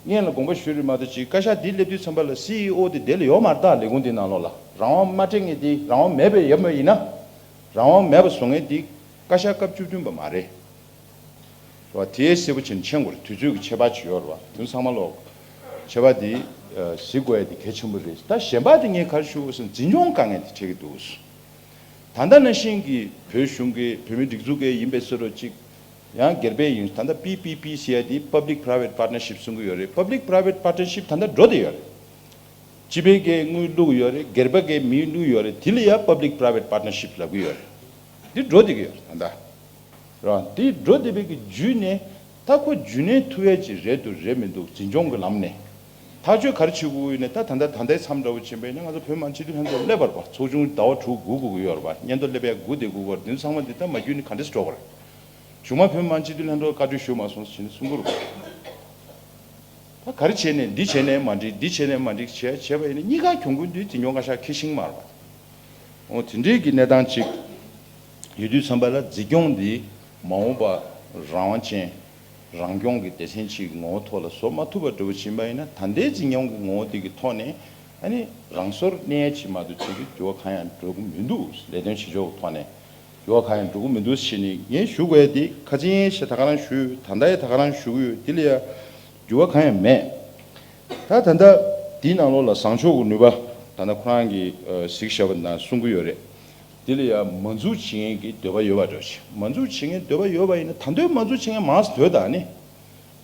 སྔན་ལ་དགོངས་པ་ཞུས་རེད་མ་གཏོགས་ཅིག་བཀའ་ཤག་འདི་སླེབས་དུས་ཙམ་པ་ལ་སི་ཨི་ཨོ་དེ་དེ་ལ་ཡོད་མ་རེད། ད་ལས་ཁུངས་འདི་ནང་ལོགས་ལ་རང་དབང་མ་སྤྲད་མཁན་དེ་རང་དབང་མེད་པའི་ཡོད་པ་ཡིན་ན་རང་དབང་མེད་པ་བཟོ་མཁན་དེ་བཀའ་ཤག་སྐབས་བཅུ་བདུན་པ་མ་རེད། རེད་བ། དེ་གསལ་པོ་བྱས་ནས་མཁྱེན་དགོས་རེད། དུས་ཚོད་ཀྱི་ཁྱད་པར་ཅིག་ཡོད་རེད་བ། དེ་ཚང་མ་ལོག་ཁྱད་པར་དེ་གཟིགས་དགོས་ཡ་དེ་གལ་ཆེན་པོ་རེད། ད་གཞན་པ་དེ་ངས་ག་རེ་ཞུ་དགོས་ཟེར་ན་འཛིན་སྐྱོང་དཀའ་ངལ་དེ་འཕྲད་ཀྱི་འདུག་ད་ལྟ་ནང་བཞིན་གྱི་བོད་གཞུང་གི་བོད་མིའི་སྒྲིག་འཛུགས་ཀྱི་ཡིན་པའི་བཟོ་འདྲ་ཅིག་ཡང་སྒེར་པའི་ཡིན། ད་ལྟ་པི་པི་པི་ཟེར་ཡ་དེ་Public Private Partnership་གསུང་གི་ཡོད་རེད། Public Private Partnership་ད་ལྟ་འགྲོ་བསྡད་ཡོད་རེད། སྤྱི་པའི་གི་དངུལ་བླུགས་ཡོད་རེད། སྒེར་པ་གི་མི་བླུགས་ཡོད་རེད། དེ་ལ་ཡ་Public Private Partnership་ལབ་གི་ཡོད་རེད། འདི་འགྲོ་བསྡད་ཀྱི་ཡོད་རེད་ད་ལྟ། རེད་བ། འདི་འགྲོ་བསྡད་པའི་གི་བརྒྱུད་ནས་ད་ཁོ་རྒྱུན་གནས་ཐུབ་ཡ་ཅིག་རེད་འདུག་རེད་མི་འདུག་འཛིན་སྐྱོང་གི་ལམ་ནས་ཐག་གཅོད་ག་རེ་བྱེད་དགོས་ཡོད་ནས། ད་ད་ལྟ་ད་ལྟའི་མཚམས་འདྲ་བོ་ཕྱིན་པ་ཡིན་ན་ང་ཚོ་བོད་མི་མང་སྤྱི་འཐུས་ལྷན་ཚོགས་སླེབས་པ་རེད་བ། ཚོགས་ཆུང་ཟླ་བ་དྲུག་སྒུག་དགོས་ཀྱི་ཡོད་རེད་བ། སྙན་ཐོ་སླེབས་ཡ་སྒུག་བསྡད་དགོས་ཀྱི་ཡོད་རེད། འདི་ཚོ་ཚང་མ་འདི་ད་མ་བརྒྱུད་ནས་ག་འདྲས་འགྲོ་དགོས་རེད། གཞུག་མ་བོད་མི་མང་སྤྱི་འཐུས་ལྷན་ཚོགས་བཀའ་འཁྲོལ་ཞུ་མ་སོང་ཟེར་ནས་གསུང་གི་རེད་བ། ད་ག་རེ་བྱས་ནས་འདི་བྱས་ནས་མ་འགྲིག་འདི་བྱས་ནས་མ་འགྲིག་བྱས་བྱས་པ་ཡིན་ན་གཉིས་ཀ་གྱོང་གུན་དུས་འཛིན་སྐྱོང་བཀའ་ཤག་འཁེལ་ཤིང་མ་རེད་པ། འོ་དེ་འདྲའི་གི་གནས་སྟངས་ཅིག་ཡོད་དུས་ཙམ་པ་ལ་འཛིན་སྐྱོང་འདི་མ་འོངས་པ་རང་དབང་ཅན་རང་སྐྱོང་གི་སྡེ་ཚན་ཅིག་གི་ངོ་བོ་ཐོག་ལ་བཟོ་མ་ཐུབ་པ་འདྲ་བོ་ཕྱིན་པ་ཡིན་ན་ད་ལྟའི་འཛིན་སྐྱོང་གི་ངོ་བོ་དེ་གི་ཐོག་ནས་ཨ་ནི་རང་སོར་གནས་ཡ་ཅིག་མ་གཏོགས་ཅིག་གི་འགྱུར་བ་གང་ཡང་འགྲོ་གི་མི་འདུག་ལས་དོན་བྱེད་ཕྱོགས་ཀྱི་ཐོག་ནས། འགྱུར་བ་གང་ཡང་འགྲོ་གི་མི་འདུག་ཟེར་ནས་ངས་ཞུ་དགོས་ཡ་དེ་ཁ་སང་ཞེ་ད་ག་རང་ཞུས་ཡོད། ད་ལྟ་ཡང་ད་ག་རང་ཞུ་གི་ཡོད། དེ་ལ་ཡ་འགྱུར་བ་གང་ཡང་མེད། ད་ད་ལྟ་དེའི་ནང་ལོགས་ལ་བཟང་ཕྱོགས་ཀྱི་ནུས་པ་ད་ལྟ་ཁོ་རང་གིས་ཨ་གཟིགས་བཞག་པ་དང་གསུང་གི་ཡོད་རེད། དེ་ལ་ཡ་མ་འཛུགས་བྱེད་མཁན་གྱི་འདོད་པ་ཡོད་པ་འདྲ་ཞིག་མ་འཛུགས་བྱེད་མཁན་འདོད་པ་ཡོད་པ་ཡིན་ན་ད་དུང་མ་འཛུགས་བྱེད་མཁན་མང་ཙམ་འདུག་ད་ནི།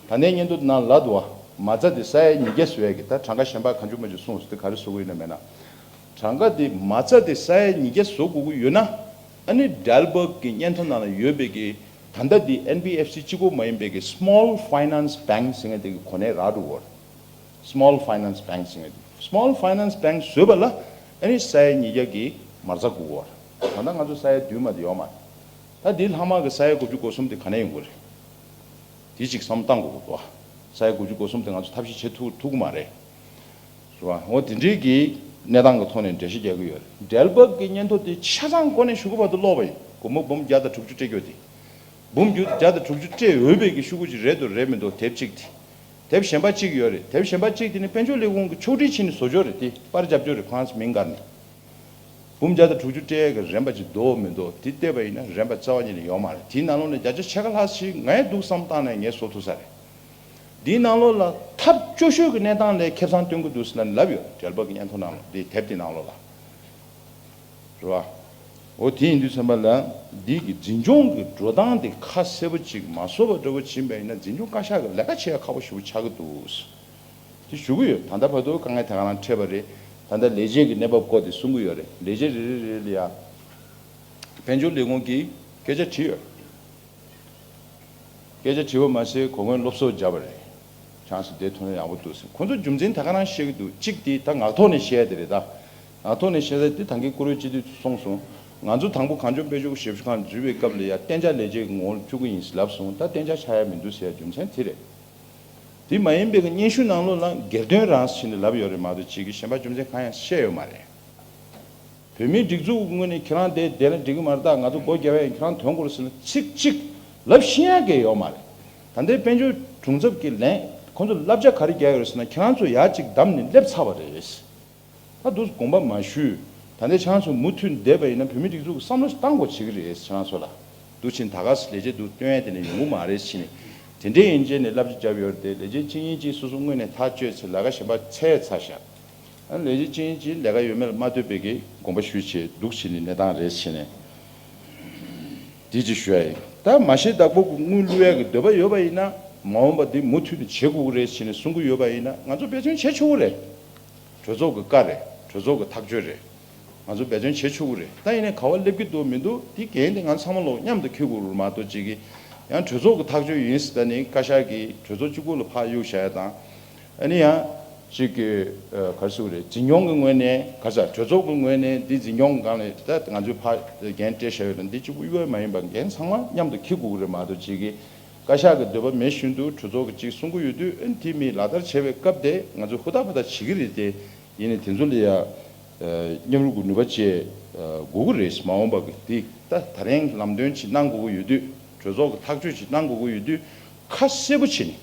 ད་ལྟའི་སྙན་ཐོ་ནང་ལབ་འདུག་བ། མ་རྩ་དེ་ས་ཡ་ཉིས་བརྒྱ་བཟོ་ཡ་གི་ད་གྲངས་ཀ་གཞན་པ་གང་བྱུང་མང་བྱུང་གསུངས་སོང་། དེ་ག་རེ་བཟོ་གི་ཡོད་ན་མེད་ན། གྲངས་ཀ་དེ་མ་རྩ་དེ་ས་ཡ་ཉིས་བརྒྱ་བཟོ་དགོས་ཀྱི་ཡོད་ན། ཨ་ནི་ཌལ་བྷག་གི་སྙན་ཐོ་ནང་ལ་ཡོད་པའི་གི་ད་ལྟ་དེ་ཨེན་བྷི་ཨེཕ་སི་གཅིག་པོ་མ་ཡིན་པའི་གི་Small Finance Bank་ཟེར་མཁན་དེ་གི་གོ་གནས་རག་འགྲོ་གི་ཡོད་རེད། Small Finance Bank་ཟེར་མཁན་དེ། Small Finance Bank་བཟོས་པ་ལ་ཨ་ནི་ས་ཡ་ཉིས་བརྒྱ་གི་མ་རྩ་དགོས་ཀྱི་ཡོད་རེད། ད་ལྟ་ང་ཚོ་ས་ཡ་བདུན་མ་དེ་ཡོད་མ་རེད། ད་དེའི་ལྷག་མ་གི་ས་ཡ་དགུ་བཅུ་གོ་གསུམ་དེ་ག་ནས་ཡོང་གི་རེད། དེ་གཅིག་བསམ་བློ་བཏང་དགོས་ཀྱི་འདུག་ས་ཡ་དགུ་བཅུ་གོ་གསུམ་དེ་ང་ཚོ་ཐབས་ཤེས་བྱེད་ཐུབ་ཐུབ་ཀྱི་མ་རེད། རེད་བ། འོ་དེ་འདྲའི་གི་གནས་སྟངས་ཀྱི་ཐོག་ནས་འགྲེལ་བཤད་རྒྱག་གི་ཡོད་རེད། ཌལ་བྷག་གི་སྙན་ཐོ་དེ་ཆ་ཚང་གོ་ནས་གཞུག་གུ་བར་དུ་ཀློག་པ་ཡིན། སྒོར་མོ་འབུམ་བརྒྱ་དང་དྲུག་ཅུ་སྤྲད་རྒྱུ་དེ། འབུམ་བརྒྱ་དང་དྲུག་ཅུ་སྤྲད་འོས་པའི་གི་ཤོག་གུ་ཅིག་རེད་འདུག་རེད་མི་འདུག་དེབ་གཅིག་དེ། དེབ་གཞན་པ་གཅིག་ཡོད་རེད། དེབ་གཞན་པ་གཅིག་དེ་ནི་དཔལ་འབྱོར་ལས་ཁུངས་ཀྱི་ཕྱོགས་སྒྲིག་བྱས་ནས་བཟོ་ཕྱོགས་རེད། དེ་པར་རྒྱབ་ཕྱོགས་རེད། ཁོ་རང་ཚོ་མིང་བཀར་ནས། འབུམ་བརྒྱ་དང་དྲུག་ཅུ་སྤྲད་ཡས་ཀྱི་རན་པ་ཅིག་འདུག་མི་འདུག་དེ་བལྟས་པ་ཡིན་ན་རན་པ་རྩ་བ་ཉིད་ནས་ཡོད་མ་རེད། དེའི་ནང་ལོགས་ནས་བརྒྱ་ཆ་ཕྱེད་ཀ་ལྷག་ཞིག་ངས་འདུག་བསམ་བཏང་ནས་ངས་བཟོ་ཐུབ་ས་རེད། འདིའི་ནང་ལོགས་ལ་ཐབས་སྐྱོ་ཤོས་ཀྱི་གནས་སྟངས་ལ་ཁེ་བཟང་སྟོན་གྱི་འདུག་ཟེར་ལབ་ཡོད། ཌལ་བྷག་གི་སྙན་ཐོ་ནང་ལ། འདི་དེབ་དེའི་ནང་ལོགས་ལ། རེད་བ། འོ་དེ་ཡིན་དུས་ཙམ་པ་ལ་འདི་གི་འཛིན་སྐྱོང་གི་འགྲོ་སྟངས་དེ་ཁ་གསལ་པོ་ཅིག་མ་བཟོ་བ་འདྲ་བོ་ཕྱིན་པ་ཡིན་ན་འཛིན་སྐྱོང་བཀའ་ཤག་གི་ལས་ཀ་བྱེད་ཡ་ཁག་པོ་ཞེ་པོ་ཆགས་ཀྱི་འདུག་དེ་ཞུ་གི་ཡོད། ད་ལྟ་བར་དུ་དཀའ་ངལ་དེ་ག་རང་འཕྲད་པ་རེད། ད་ལྟ་ལས་བྱེད་ཀྱི་གནས་བབ་སྐོར་དེ་གསུང་གི་ཡོད་རེད། ལས་བྱེད་རེ་རེ་རེ་ལ་ཡ་དཔལ་འབྱོར་ལས་ཁུངས་ཀྱིས་སྐད་ཆ་དྲིས་ཡོད། སྐད་ཆ་དྲིས་པ་མ་ཟད་གོ་སྐོན་སློབ་གསོ་བརྒྱབ་པ་རེད། ཆང་སི་དེ་ཐོན་ན་ཡག་པོ་འདུག་ཟེར། ཁོ་ཚོ་རྒྱུ་མཚན་ད་ག་རང་བཤད་ཀྱི་འདུག་གཅིག་དེ་ད་ངག་ཐོག་ནས་བཤད་ཡ་དེ་རེད་ད། ངག་ཐོག་ནས་བཤད་ཡ་དེ་ད་གིན་བཀུར་འོས་སྤྱི་འཐུས་གསུངས་སོང་ ང་ཚོ་དང་པོ་གངས་ལྗོངས་དཔལ་འབྱོར་ཞབས་ཞུ་ཁང་འཛུལ་བའི་སྐབས་ལ་ཡ་གཏན་འཇགས་ལས་བྱེད་ཀྱི་ངོ་བོར་བཅུག་གི་ཡིན་ཟེར་ལབ་སོང་། ད་གཏན་འཇགས་ཆགས་ཡ་མི་འདུག་ཟེར་ཡ་རྒྱུ་མཚན་དེ་རེད། དེ་མ་ཡིན་པའི་གི་སྙན་ཞུ་ནང་ལོགས་ལ་སྒེར་དོན་རང་ཟེར་ནས་ལབ་ཡོད་རེད་མ་གཏོགས་ཅིག་གི་གཞན་པ་རྒྱུ་མཚན་གང་ཡང་བཤད་ཡོད་མ་རེད། བོད་མིའི་སྒྲིག་འཛུགས་ཀྱི་ངོས་ནས་ཁྱེད་རང་དེ་བསྡད་ན་འགྲིག་གི་མ་རེད། ད་ང་ཚོ་སྒོ་རྒྱབ་ཡ་ཡིན། ཁྱེད་རང་ཐོན་དགོས་རེད་ཟེར་ན་ཚིག་གཅིག་ལབ་ཤེས་ཡ་གི་ཡོད་མ་རེད། ད་ལྟའི་དཔལ་འབྱོར་གྲོང་ཚབ་ཀྱི་ལན་ཁོང་ཚོ་བསླབ་བྱ་ག་རེ་རྒྱག་ཡོད་རེད་ཟེར་ན། ཁྱེད་རང་ཚོ་ཡ་གཅིག་བདམས་ནས་སླེབས་ཚར་བ་རེད། ད་དུང་དགོངས་པ་མ་ཞུས། ད་ལྟའི་ཁྱེད་རང་ཚོ་མུ་མཐུད་བསྡད་པ་ཡིན་ན་བོད་མི་སྒྲིག་འཛུགས་ཀྱི་བསམ་བློ་ཞིག་བཏང་དགོས་བྱེད་ཀྱི་རེད། ཁྱེད་རང་ཚོ་ལ་འདུག་ཕྱིན་ད་ག་སེ་ལས་བྱེད་འདུག་སྟོན་ཡ་དེ་ནས་ཡོང་གི་མ་རེད་ཕྱིན་ནས། དེ་འདྲའི་ཡིན་ཅེས་ནས་བསླབ་བྱ་བརྒྱབ་ཡོད་རེད་དེ། ལས་བྱེད་གཅིག་གཉིས་གཅིག་སོ་སོ་དངོས་གནས་ཐག་གཅོད་ཚེ་ལས་ཀ་གཞན་པ་འཚོལ་ཚར་ཤག་ཨ་ལས་བྱེད་གཅིག་གཉིས་གཅིག་ལས་ཀ་ཡོད་མེད་ལ་མ་ལྟོས་པའི་གི་དགོངས་པ་ཞུས་བྱས་འདུག་ཕྱིན་ནས་གནས་སྟངས་རེད་ཕྱིན་ནས། དེ་ཅིག་ཞུ་ཡ་ཡིན། ད་མ་ཤེས་བདག་པོ་གི་དངུལ་བླུག་ཡ་གི་འདོད་པ་ཡོད་པ་ཡིན་ན། མ་འོངས་པ་འདི་མུ་མཐུད་ནས་བྱེད་དགོས་ཀྱི་རེད་ཟེར་ནས་གསུང་གི་ཡོད་པ་ཡིན་ན། ང་ཚོ་འབད་བརྩོན་བྱེད་ཆོག་གི་རེད། གྲོས་ཚོགས་ཀྱི་བཀའ་རེད། གྲོས་ཚོགས་ཀྱི་ཐག་གཅོད་རེད། ང་ཚོ་འབད་བརྩོན་བྱེད་ཆོག་གི་རེད། ད་ཡིན་ནའི་ག་བ་སླེབས་ཀྱི་འདུག་མི་འདུག་དེ་འགན་དེ་ང་ཚང་མ་ལོག་མཉམ་དུ་འཁྱེར་དགོས་རེད་མ་གཏོགས་ཅིག་གི་ཡང་གྲོས་ཚོགས་ཀྱི་ཐག་གཅོད་ཡིན་ཟེར། ད་ནི་བཀའ་ཤག་གིས་གྲོས་ཚོགས་གཅིག་པོ་ལ་ཕར་གཡུག་བཞག་ཡ་དང་། ཨ་ནི་ཡང་ཅིག་གི་ཨ་ག་རེ་ཟེར་དགོས་རེད། འཛིན་སྐྱོང་གི་ངོས་ནས་ག་རེ་ཟེར། གྲོས་ཚོགས་ཀྱི་ངོས་ནས་འདི་འཛིན་སྐྱོང་གི་སྒང་ནས་ད་ང་ཚོས་ཕར་འགན་སྤྲད་བཞག་ཡོད་དང་། འདི་གཅིག་པུ་གཡུག་ཡ་མ་ཡིན་པ་འགན་ཚང་མ་མཉམ་དུ་འཁྱེར་དགོས་ཀྱི་རེད་མ་གཏོགས་ཅིག་གི་བཀའ་ཤག་གི་འདོད་པ་མེད་བཞིན་དུ་གྲོས་ཚོགས་ཀྱིས་ཅིག་གསུང་གི་ཡོད་དུས། ཨ་ནི་དེ་མི་ལག་བསྟར་བྱེད་པའི་སྐབས་དེ་ང་ཚོས་ཧུར་ཐག་ཧུར་ཐག་བྱེད་ཀྱི་རེད་དེ། ཡིན་ནའི་དེ་ཚོ་ལ་ཡ་ཨ་མཉམ་རུབ་ཀྱི་ནུས་པ་བཅས་ཨ་དགོས་ཀྱི་རེད། མ་འོངས་པ་གི་དེ་ད་ད་རིང་ལམ་སྟོན་ཅིག་གནང་དགོས་ཀྱི་ཡོད་དུས། གྲོས་ཚོགས་ཀྱི་ཐག་གཅོད་ཅིག་གནང་དགོས་ཀྱི་ཡོད་དུས། ཁ་གསལ་པོ་བྱས་ནས།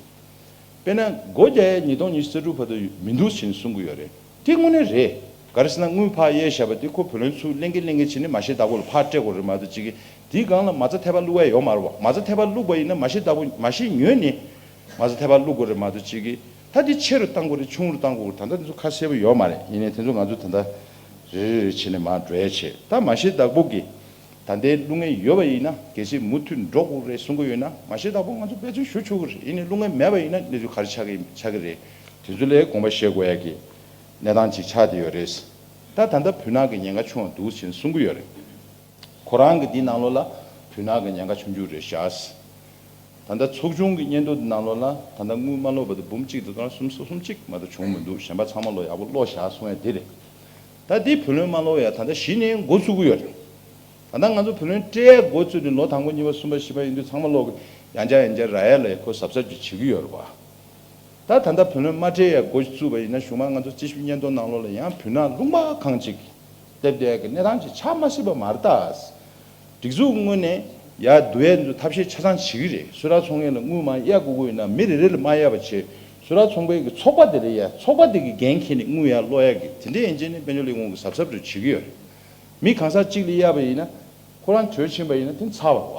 དཔེར་ན་སྒོ་རྒྱག་ཡས་ཉིས་སྟོང་ཉི་ཤུ་རྩ་དྲུག་བར་དུ་མི་འདུག་ཟེར་ནས་གསུང་གི་ཡོད་རེད། དེ་དངོས་གནས་རེད། ག་རེ་ཟེར་ན་དངུལ་ཕར་གཡར་བཞག་པ་དེ་ཁོ་བུ་ལོན་ཚུར་ལེན་གྱི་ལེན་གྱི་བྱས་ནས་མ་ཤེས་བདག་པོ་ལ་ཕར་སྤྲད་དགོས་རེད་མ་གཏོགས་ཅིག་གི་དེའི་སྒང་ལ་མ་རྩ་ཐད་པ་བླུག་ཡ་ཡོད་མ་རེད་བ། མ་རྩ་ཐད་པ་བླུག་པ་ཡིན་ན་མ་ཤེས་བདག་པོ་མ་ཤེས་ཉོས་ནས་མ་རྩ་ཐད་པ་བླུག་དགོས་རེད་མ་གཏོགས་ཅིག་གི་ད་དེ་ཆེ་རུ་བཏང་དགོས་རེད། ཆུང་རུ་བཏང་དགོས་རེད། ད་ལྟ་དེ་ཚོ་ཁ་གསལ་པོ་ཡོད་མ་རེད། ཡིན་ནའི་དེ་ཚོ་ང་ཚོ་ད་ལྟ་རེ་རེ་རེ་བྱས་ནས་མར་འགྲོ་ཡ་བྱེད། ད་མ་ཤེས་བདག་པོ་གི་ད་ལྟའི་བླུག་མཁན་ཡོད་པ་ཡིན་ན། གལ་སྲིད་མུ་མཐུད་འགྲོ་དགོས་རེད་གསུང་གི་ཡོད་ན། མ་ཤེས་བདག་པོ་ང་ཚོ་འབད་བརྩོན་ཞུ་ཆོག་གི་རེད། ཡིན་ནའི་བླུག་མཁན་མེད་པ་ཡིན་ན་གནས་ཚུལ་ག་རེ་ཆགས་ཀྱི་ཆགས་ཀྱི་རེད། དེ་ཚོ་ལ་དགོངས་པ་བཞེས་དགོས་ཡ་གི་གནས་སྟངས་ཅིག་ཆགས་བསྡད་ཡོད་རེད། ད་ད་ལྟ་བོད་ནང་གི་ཉེན་ཁ་ཆུང་བ་འདུག་ཟེར་གསུང་གི་ཡོད་རེད། ཁོ་རང་གི་འདི་ནང་ལོགས་ལ་བོད་ནང་གི་ཉེན་ཁ་ཆུང་ཆུང་རེད་བཞག་ད་ལྟ་ཚོགས་ཆུང་གི་སྙན་ཐོ་འདི་ནང་ལོགས་ལ་ད་ལྟ་དངུལ་མ་སློག་པ་དེ་འབུམ་གཅིག་དང་སྟོང་ཕྲག་སུམ་ཅུ་སོ་གསུམ་གཅིག་མ་གཏོགས་བྱུང་མི་འདུག་གཞན་པ་ཚང་མ་ལོག་ཡག་པོ་སློག་བཞག་གསུང་ཡ་དེ་རེད། ད་འདི་བུ་ལོན་མ་སློག་ཡ་ད་ལྟ་གཞི་ནས་འགོ་བཙུགས་ཀྱི་ཡོད་རེད། ད་ལྟ་ང་ཚོ་བུ་ལོན་སྤྲད་ཡ་འགོ་བཙུགས་ནས་ལོ་དང་པོ་གཉིས་པ་གསུམ་པ་བཞི་པ་ཡིན་དུས་ཚང་མ་ལོག་ཡང་བསྐྱར་ཡང་བསྐྱར་རག་ཡ་ལ་ཁོ་གཟབ་གཟབ་ཅིག་བྱེད་ཀྱི་ཡོད་རེད་བ། ད་ད་ལྟ་བུ་ལོན་མ་སྤྲད་ཡ་འགོ་བཙུགས་པ་ཡིན་ན་གཞུག་མ་ང་ཚོ་རྩིས་ཞིབ་སྙན་ཐོ་ནང་ལོགས་ལ་ཡང་བོད་ནང་ལུང་པ་གང་ཅིག་སླེབས་བསྡད་ཡ་གི་གནས་སྟངས་ཅིག་ཆགས་མ་སྲིད་པ་མ་རེད་ད། སྒྲིག་འཛུགས་ངོས་ནས་ཡར་བསྡུ་ཡས་ཚོ་ཐབས་ཤེས་ཆ་ཚང་བྱེད་ཀྱི་རེད། གསོལ་རས་ཚོང་ཁང་ལ་དངུལ་མར་གཡར་དགོས་ཀྱི་ཡོད་ན་མི་རེ་རེ་ལ་མར་གཡར་བ་བྱས། གསོལ་རས་ཚོང་པའི་གི་ཚོགས་པ་དེ་ལ་ཡ་ཚོགས་པ་དེ་གི་འགན་འཁྱེར་ནས་དངུལ་ཡར་སློག་ཡ་གི་དེ་འདྲའི་ཡན་ཆད་ནས་དཔལ་འབྱོར་ལས་ཁུངས་ཀྱི་གཟབ་གཟབ་རེ་བྱེད་ཀྱི་ཡོད་རེད། མི་གང་ཟག་གཅིག་ལ་གཡར་བ་ཡིན་ན་ཁོ་རང་གྲོས་ཕྱིན་པ་ཡིན་ན་དེ་ཚར་བ་རེད་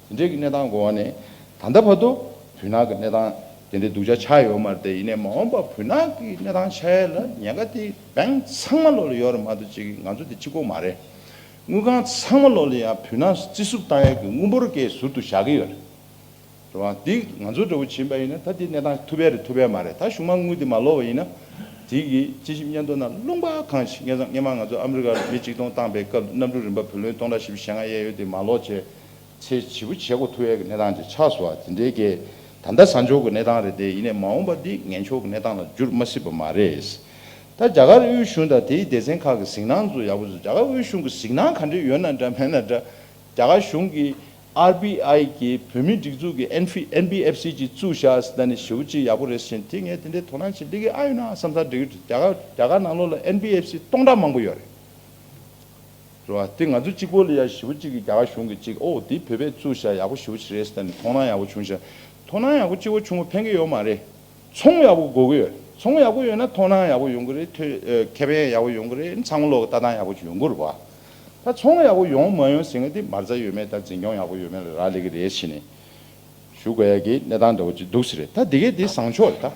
བ། དེ་འདྲའི་གི་གནས་སྟངས་གོ་བ་ནས་ད་ལྟ་བར་དུ་བོད་ནང་གི་གནས་སྟངས་དེ་འདྲའི་སྡུག་ཅག་ཆགས་ཡོད་མ་རེད་དེ། ཡིན་ནའི་མ་འོངས་པ་བོད་ནང་གི་གནས་སྟངས་ཆགས་ཡ་ལ་ཉེན་ཁ་དེ་བེང་ཚང་མ་ལོག་ལ་ཡོད་རེད་མ་གཏོགས་ཅིག་ང་ཚོ་དེ་གཅིག་པོ་མ་རེད། དངུལ་ཁང་ཚང་མ་ལོག་ལ་ཡང་བོད་ནང་རྩིས་སུབ་བཏང་ཡ་གི་དངུལ་འབོར་གས་ཟུར་དུ་བཞག་གི་ཡོད་རེད། རེད་བ། འདི་ང་ཚོ་འདྲ་བོ་ཕྱིན་པ་ཡིན་ན་ད་འདི་གནས་སྟངས་ཐུབ་ཡ་རེད་ཐུབ་ཡ་མ་རེད། ད་གཞུག་མ་དངུལ་འདི་མ་ལོག་པ་ཡིན་ན་དེ་གི་རྩིས་ཞིབ་སྙན་ཐོ་ནང་ལུང་པ་གང་ཞིག་སྔན་སྔན་མ་ང་ཚོ་ཨ་མི་རི་ཀར་མི་གཅིག་སྟོང་བཏང་པའི་སྐབས་གནམ་གྲུ་རིམ་པ་བུ་ལོན་སྟོང་ཕྲག་བཞི་བཅུ་ཞེ་ལྔ་གཡར་ཡོད་དེ་མ་ལོག་བྱས་ཚེ་ཞེ་པོ་བྱེད་སྒོ་ཐུབ་ཡ་གི་གནས་སྟངས་ཅིག་ཆགས་སོང་བ། དེ་འདྲའི་གི་ད་ལྟ་བཟང་ཕྱོགས་ཀྱི་གནས་སྟངས་རེད་དེ། ཡིན་ནའི་མ་འོངས་པ་འདི་ངན་ཕྱོགས་ཀྱི་གནས་སྟངས་ལ་འགྱུར་མ་སྲིད་པ་མ་རེད། ད་རྒྱ་གར་དབུས་གཞུང་དང་དེའི་སྡེ་ཚན་ཁག་གི་གཟིགས་སྣང་ཚོ་ཡག་པོ་བཟོ། རྒྱ་གར་དབུས་གཞུང་གི་གཟིགས་སྣང་ག་འདྲ་ཡོད་ན་འདྲ་མེད་ན་འདྲ། རྒྱ་གར་གཞུང་གིས་ཨར་བི་ཨའི་གིས་བོད་མིའི་སྒྲིག་འཛུགས་ཀྱི་ཨེན་ཕི་ཨེན་བི་ཨེཕ་སི་ཅིག་བཙུགས་བཞག་ཟེར་ནས་ཞེ་པོ་ཅིག་ཡག་པོ་རེད་ཟེར་དེ་ངས་དེ་འདྲའི་དོ་སྣང་བྱེད་ལི་གི་ཨ་ཡོད་ན་བསམ་ས་འགྲིག་གི་འདུག་རྒྱ་གར་རྒྱ་གར་ནང་ལོགས་ལ་ཨེན་བི་ཨེཕ་སི་སྟོང་ཕྲག་མང་པོ་ཡོད་རེད། རེད་བ། དེ་ང་ཚོ་གཅིག་པོ་ལ་ཡ་ཞེ་པོ་ཅིག་གིས་རྒྱ་གར་གཞུང་གིས་ཅིག་ཨོ་དེ་བོད་པས་བཙུགས་བཞག་ཡག་པོ་ཞེ་པོ་ཅིག་རེད་ཟེར་ནས་མཐོང་སྣང་ཡག་པོ་བྱུང་ཤག་མཐོང་སྣང་ཡག་པོ་གཅིག་པོ་བྱུང་བ་ཕན་གི་ཡོད་མ་རེད། ཚོང་ཡག་པོ་དགོས་ཀྱི་ཡོད། ཚོང་ཡག་པོ་ཡོད་ན་མཐོང་སྣང་ཡག་པོ་ཡོང་གི་རེད། ཐོས་ཨ་ཁེ་ཕན་ཡག་པོ་ཡོང་གི་རེད། ཚང་མ་ལོག་གི་ལྟ་སྟངས་ཡག་པོ་ཅིག་ཡོང་གི་རེད་བ། ད་ཚོང་ཡག་པོ་ཡོང་མ་ཡོང་ཟེར་མཁན་དེ་མ་རྩ་ཡོད་མེད་དང་འཛིན་སྐྱོང་ཡག་པོ་ཡོད་མེད་ལ་རག་ལས་ཀྱི་རེད་ཟེར་ནས་ཞུ་དགོས་ཡ་གི་གནས་སྟངས་འདྲ་བོ་ཅིག་འདུག་ཟེར་རེད། ད་འདི་གས་འདི་བཟང་ཕྱོགས་རེད། ད་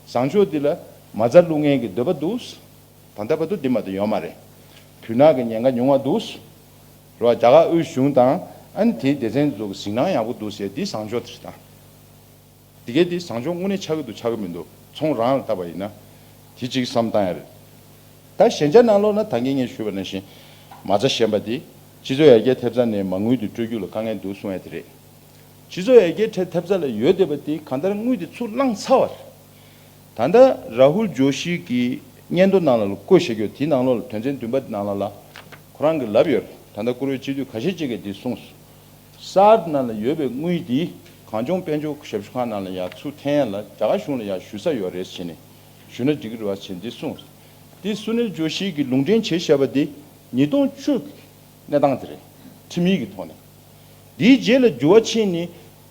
བཟང་ཕྱོགས་འདི་ལ་མ་རྩ་བླུག་མཁན་གྱི་འདོད་པ་འདུག་ད་ལྟ་བར་དུ་འདི་མ་གཏོགས་ཡོད་མ་རེད། བོད་ནང་གི་ཉེན་ཁ་ཉུང་བ་འདུག་རེད་བ། རྒྱ་གར་དབུས་གཞུང་དང་ཨ་ནི་དེའི་སྡེ་ཚན་ཚོ་གི་གཟིགས་སྣང་ཡག་པོ་འདུག་ཟེར་འདི་བཟང་ཕྱོགས་དེ་རེད་ད། འདི་གའི་འདི་བཟང་ཕྱོགས་དངོས་གནས་ཆགས་ཀྱི་འདུག་ཆགས་ཀྱི་མི་འདུག་ཚོང་རང་ལ་བལྟས་པ་ཡིན་ན། དེ་གཅིག་བསམ་བཏང་ཡ་རེད། ད་ཞན་ཆ་ནང་ལོགས་ན་ད་གིན་ངས་ཞུས་པ་ནང་བཞིན་མ་རྩ་ཞན་པ་འདི་སྤྱི་ཚོགས་ཡར་རྒྱས་ཐེབས་རྩ་ནས་མ་དངུལ་འདི་སྤྲོད་རྒྱུ་ལ་དཀའ་ངལ་འདུག་གསུང་ཡ་དེ་རེད། སྤྱི་ཚོགས་ཡར་རྒྱས་ཐེ་ཐེབས་རྩ་ལ་ཡོད་བསྡད་པ་དེ་གང་ལྟར་དངུལ་དེ་ཚུར་བླངས་ཚར་བ་རེད། ད་ལྟ་རཱ་ཧུལ་ཇོ་ཤི་གི་སྙན་ཐོ་ནང་ལ་བཀོད་བཞག་རྒྱུ་དེའི་ནང་ལོགས་ལ་དོན་ཚན་བདུན་པ་དེ་ནང་ལོགས་ལ་ཁོ་རང་གིས་ལབ་ཡོད་རེད། ད་ ད་ལྟ་བཀུར་འོས་སྤྱི་འཐུས་ཁ་ཤས་ཅིག་གིས་འདི་གསུངས་སོང་། གསར་ནང་ལ་ཡོད་པའི་དངུལ་འདི་གངས་ལྗོངས་དཔལ་འབྱོར་ཞབས་ཞུ་ཁང་ནང་ལ་ཡང་ཚུར་འཐེན་ཡ་ལ་རྒྱ་གར་གཞུང་ལ་ཡང་ཞུ་ས་ཡོད་རེད་ཟེར་ནས་ཞུ་ན་འགྲིག་གི་རེད་བ་ཟེར་འདི་གསུངས་སོང་། འདི་སུ་ནེལ་ཇོ་ཤི་གིས་ལུང་འདྲེན་བྱས་བཞག་པ་འདི་ཉིས་སྟོང་བཅུ་གི་གནས་སྟངས་དེ་རེད། ཁྲིམས་ཡིག་གི་ཐོག་ནས། འདིའི་རྗེས་ལ་འགྱུར་བ་ཕྱིན་ནས་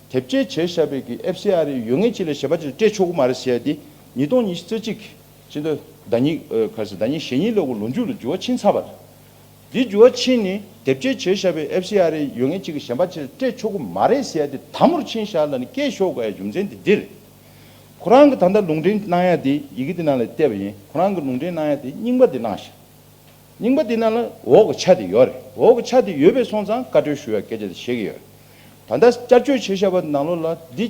དེབ་སྐྱེལ་བྱས་བཞག་པའི་གི་ཨེཕ་སི་ཨར་ཨེ་ཡོད་མཁན་ཅིག་ལ་གཞན་པ་ཅིག་ལ་སྤྲད་ཆོག་གི་མ་རེད་ཟེར་ཡ་དེ་ཉིས་སྟོང་ཉི་ཤུ་རྩ་གཅིག་ཕྱི་ཟླ་ཟླ་ཉིན་ཨ་ག་རེ་ཟེར་ཟླ་ཉིན་གཞེས་ནིང་ལོ་གི་ལོ་མཇུག་ལ་འགྱུར་བ་ཕྱིན་ཚར་བ་རེད། འདི་འགྱུར་བ་ཕྱིན་ནས་དེབ་སྐྱེལ་བྱས་བཞག་པའི་ཨེཕ་སི་ཨར་ཨེ་ཡོད་མཁན་ཅིག་གིས་གཞན་པ་ཅིག་ལ་སྤྲད་ཆོག་གི་མ་རེད་ཟེར་ཡ་དེ་དམ་པོར་ཕྱིན་བཞག་ལབ་ནས་སྐད་ཤོར་དགོས་ཡ་རྒྱུ་མཚན་དེ་འདི་རེད། ཁོ་རང་གིས་ད་ལྟ་ལུང་འདྲེན་གནང་ཡ་དེ་ཡི་གེ་དེ་ནང་ལ་བལྟས་པ་ཡིན། ཁོ་རང་གིས་ལུང་འདྲེན་གནང་ཡ་དེ་རྙིང་པ་དེ་གནང་ཤག་རྙིང་པ་དེ་ནང་ལ་འོག་གི་ཆ་དེ་ཡོད་རེད། འོག་གི་ཆ་དེ་ཡོད་པའི་སོང་ཙང་བཀའ་འཁྲོལ་ཞུ་ཡ་སྐད་ཆ་དེ་བཤད་ཀྱི་ཡོད་རེད། ད་ལྟ་བསྐྱར་བཅོས་བྱས་བཞག་པ་ནང་ལོགས་ལ་འདི་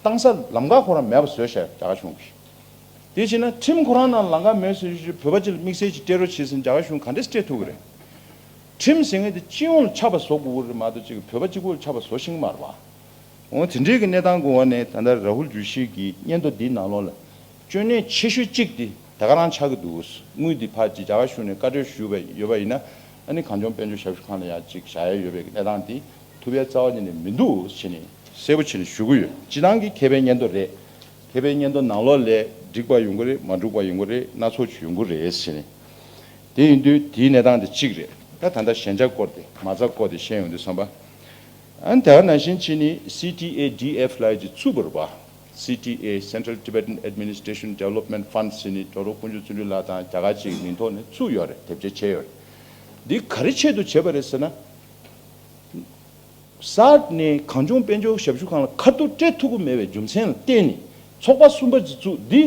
བཏང་ས་ལམ་ཁ་ཁོ་རང་མེད་པ་བཟོས་ཤག་རྒྱ་གར་གཞུང་གིས། དེ་བྱས་ན་ཁྲིམས་ཁོ་རང་ནང་ལམ་ཁ་མེད་བཟོས་ཞིག་བོད་པ་ཅིག་ལ་དམིགས་བསལ་ཅིག་སྤྲད་རོགས་བྱེད་ཟེར་ན་རྒྱ་གར་གཞུང་ག་འདྲས་སྤྲད་ཐུབ་ཀྱི་རེད། ཁྲིམས་ཟེར་མཁན་དེ་སྤྱི་ཡོངས་ལ་ཁྱབ་པ་བཟོ་དགོས་ཀྱི་རེད་མ་གཏོགས་ཅིག་བོད་པ་གཅིག་པུ་ལ་ཁྱབ་པ་བཟོ་ཤེས་ཀྱི་མ་རེད་པ། འོ་དེ་འདྲའི་གི་གནས་སྟངས་གི་འོག་ནས་ད་ལྟ་རཱ་ཧུལ་ཇོ་ཤི་གི་སྙན་ཐོ་འདིའི་ནང་ལོགས་ལ་སྐྱོན་གནད་ཆེ་ཤོས་གཅིག་དེ་ད་ག་རང་ཆགས་ཀྱི་འདུག་དངུལ་འདི་ཕར་ཅིག་རྒྱ་གར་གཞུང་ནས་བཀའ་འཁྲོལ་ཞུས་པ་ཡོད་པ་ཡིན་ན་ཨ་ནི་གངས་ལྗོངས་དཔལ་འབྱོར་ཞབས་ཞུ་ཁང་ལ་ཡང་ཅིག་བཞག་ཡ་ཡོད་པའི་གནས་སྟངས་དེ་ཐུབ་ཡ་རྩ་བ་ཉིད་ནས་མི་འདུག་ཟེར་ནས་གསལ་པོ་བྱས་ནས་ཞུ་གི་ཡོད། སྤྱི་བཏང་གི་མཁས་པའི་སྙན་ཐོ་རེད། མཁས་པའི་སྙན་ཐོ་ནང་ལོགས་ལ་འགྲིག་པ་ཡོང་གི་རེད། མ་འགྲིག་པ་ཡོང་གི་རེད། སྣ་ཚོགས་ཅིག་ཡོང་གི་རེད་ཟེར་ནས། དེ་ཡིན་དུས་དེའི་གནས་སྟངས་དེ་གཅིག་རེད། ད་ད་ལྟ་ཞན་ཆ་སྐོར་དེ་མ་རྩ་སྐོར་དེ་བཤད་ཡོང་དུས་ཙམ་པ། ཨ་ནི་དེ་ག་ནང་བཞིན་བྱས་ནས་སི་ཊི་ཨེ་ཌི་ཨེཕ་ལབ་ཡ་ཅིག་བཙུགས་པ་རེད་པ། སི་ཊི་ཨེ་Central Tibetan Administration Development Fund ཟེར་ནས་ཌོག་ཊར་དཀོན་མཆོག་བརྩོན་འགྲུས་ལགས་དང་རྒྱ་གར་གཅིག་གི་མིང་ཐོག་ནས་བཙུགས་ཡོད་རེད། དེབ་སྐྱེལ་བྱས་ཡོད་རེད། འདི་ག་རེ་ཆེད་དུ་བྱས་པ་རེད་ཟེར་ན། གསར་ནས་གངས་ལྗོངས་དཔལ་འབྱོར་ཞབས་ཞུ་ཁང་ལ་ཁ་ཐུག་སྤྲད་ཐུབ་ཀྱི་མེད་པའི་རྒྱུ་མཚན་ལ་བརྟེན་ནས་ཚོགས་པ་གསུམ་པ་ཅིག་བཙུགས། འདི་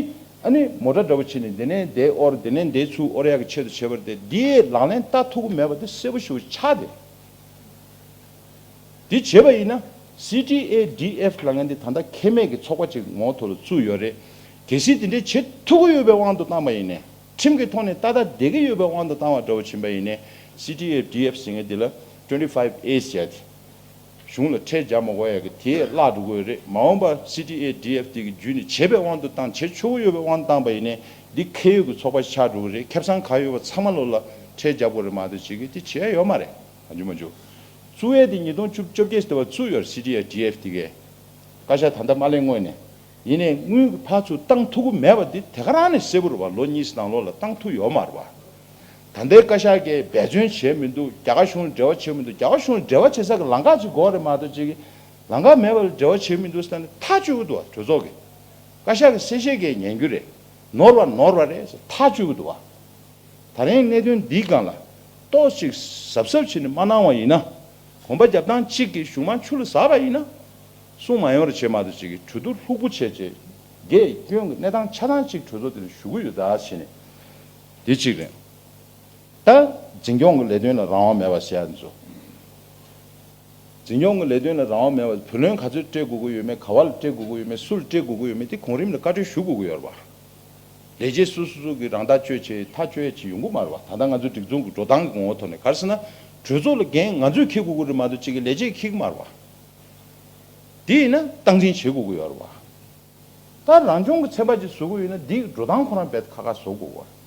ཨ་ནི་མོ་ཊ་འདྲ་པོ་བྱས་ནས་འདི་ནས་འདིར་དབོར་འདི་ནས་འདིར་ཚུར་དབོར་ཡག་གི་ཆེད་དུ་བྱས་པ་རེད་དེ། འདིའི་ལག་ལེན་བསྟར་ཐུབ་ཀྱི་མེད་པ་དེ་གསལ་པོ་ཞེ་པོ་ཆགས་ཏེ། འདི་བྱས་པ་ཡིན་ན་སི་ཊི་ཨེ་ཌི་ཨེཕ་ལབ་མཁན་འདི་ད་ལྟ་ཁེ་མེད་ཀྱི་ཚོགས་པ་ཅིག་ངོ་ཐོག་ལ་བཙུགས་ཡོད་རེད། གལ་སྲིད་དེ་འདྲའི་བྱེད་ཐུབ་ཀྱི་ཡོད་པའི་དབང་དུ་བཏང་པ་ཡིན་ནའི། ཁྲིམས་ཀྱི་ཐོག་ནས་ཏག་ཏག་བསྡད་ཀྱི་ཡོད་པའི་དབང་དུ་བཏང་བ་འདྲ་བོ་ཕྱིན་པ་ཡིན་ནའི། སི་ཊི་ཨེ་ཌི་ཨེཕ་ཟེར་མཁན་འདི་ལ་ཊུ་ཝེན་ཊི་ཕའིབ་ཨེ་ཟེར་ཡ་དེ། གཞུང་ལ་ཁྲལ་རྒྱག་མ་དགོས་ཡ་གི་དེ་བརླག་འགྲོ་གི་ཡོད་རེད། མ་འོངས་པ་སི་ཊི་ཨེ་ཌི་ཨེཕ་དེ་གི་བརྒྱུད་ནས་བྱེད་པའི་དབང་དུ་བཏང་བྱེད་ཆོག་གི་ཡོད་པའི་དབང་དུ་བཏང་པ་ཡིན་ནའི་འདི་ཁེ་ཡོད་ཀྱི་ཚོགས་པ་ཆགས་འགྲོ་གི་རེད། ཁེ་བཟང་ག་ཡོད་པ་ཚང་མ་ལོ་ལ་ཁྲལ་རྒྱག་དགོས་རེད་མ་གཏོགས་བྱེད་ཀྱི་དེ་བྱེད་ཡ་ཡོད་མ་རེད། གང་བྱུང་མ་བྱུང་། བཙུགས་ཡས་དེ་ཉིས་སྟོང་བཅོ་བརྒྱད་ལྟ་བུ་བཙུགས་ཡོད་རེད། སི་ཊི་ཨེ་ཌི་ཨེཕ་དེ་གས། བཀའ་ཤག་ད་ལྟ་མ་གླེང་སྔོན་ནས། ཡིན་ནའི་དངུལ་གྱི་ཕར་ཚུར་བཏང་ཐུབ་ཀྱི་མེད་པ་འདི་དེ་ག་རང་ནས་གསལ་པོ་རེད་བ། ལོ་གཉིས་ནང་ལོགས་ལ་བཏང་ཐུབ་ཡོད་མ་རེད་བ། ད་ལྟའི་བཀའ་ཤག་གིས་འབད་བརྩོན་བྱས་མི་འདུག་རྒྱ་གར་གཞུང་ལ་འབྲེལ་བ་བྱས་མི་འདུག་རྒྱ་གར་གཞུང་ལ་འབྲེལ་བ་བྱེད་ས་གི་ལམ་ཁ་ཅིག་དགོས་རེད་མ་གཏོགས་ཅིག་ལམ་ཁ་མེད་པ་ལ་འབྲེལ་བ་བྱས་མི་འདུག་ཟེར་ནས་ཐག་གཅོད་ཀྱི་འདུག་བ། གྲོས་ཚོགས་ཀྱིས། བཀའ་ཤག་གི་གསལ་བཤད་གིས་ཉན་རྒྱུ་རེད། ནོར་བ་ནོར་བ་རེད་ཟེར་ཐག་གཅོད་ཀྱི་འདུག་བ། ད་རིང་གནད་དོན་འདིའི་སྒང་ལ་ཏོག་ཙམ་གཟབ་གཟབ་བྱས་ནས་མ་གནང་བ་ཡིན་ན། གོམ་པ་རྒྱབ་སྟངས་གཅིག་གིས་གཞུང་མང་ཆུ་ལ་ཟགས་པ་ཡིན་ན། གསུང་མ་ཡོང་བར་བྱས་མ་གཏོགས་གཅིག་གིས་གྲོས་བསྡུར་ལྷུག་པོ་བྱས་བྱས། འགས་སྐྱོན་གྱི་གནས་སྟངས་ཆ་ཚང་གཅིག་གྲོས་ཚོགས་དེ་ལ་ཞུ་གི་ཡོད་ད་བྱས་ནས། དེ་གཅིག་རེད། ད་འཛིན་སྐྱོང་གི་ལས་དོན་ལ་རང་དབང་མེད་པ་ཟེར་ཡ་འདི་ཚོ། འཛིན་སྐྱོང་གི་ལས་དོན་ལ་རང་དབང་མེད་པ། བུ་ལོན་ག་ཚོད་སྤྲད་དགོས་ཀྱི་ཡོད་མེད། ག་བ་ལ་སྤྲད་དགོས་ཀྱི་ཡོད་མེད། སུ་ལ་སྤྲད་དགོས་ཀྱི་ཡོད་མེད་དེ་གོང་རིམ་ལ་བཀའ་འཁྲོལ་ཞུ་དགོས་ཀྱི་ཡོད་རེད་བ། ལས་བྱེད་སུ་སུ་སུ་གིས་རང་ཐག་གཅོད་བྱས་ཐག་གཅོད་ཡ་ཅིག་ཡོང་གི་མ་རེད་བ། ད་ལྟ་ང་ཚོའི་སྒྲིག་འཛུགས་ཀྱི་འགྲོ་སྟངས་ཀྱི་ངོ་བོ་ཐོག་ནས། ག་རེ་ཟེར་ན། གྲོས་ཚོགས་ལ་འགན་ང་ཚོས་འཁྱེར་དགོས་ཀྱི་རེད་མ་གཏོགས་ཅིག་གིས་ལས་བྱེད་འཁྱེར་གྱི་མ་རེད་བ། དེ་ཡིན་ན་སྟངས་འཛིན་བྱེད་དགོས་ཀྱི་ཡོད་རེད་བ། ད་རང་སྐྱོང་གི་ཚན་པ་ཅིག་བཟོ་དགོས་ཡོད་ན་འདིའི་འགྲོ་སྟངས་ཁོ་རང་རྦད་ཁག་ཁག་བཟོ་དགོས་བ།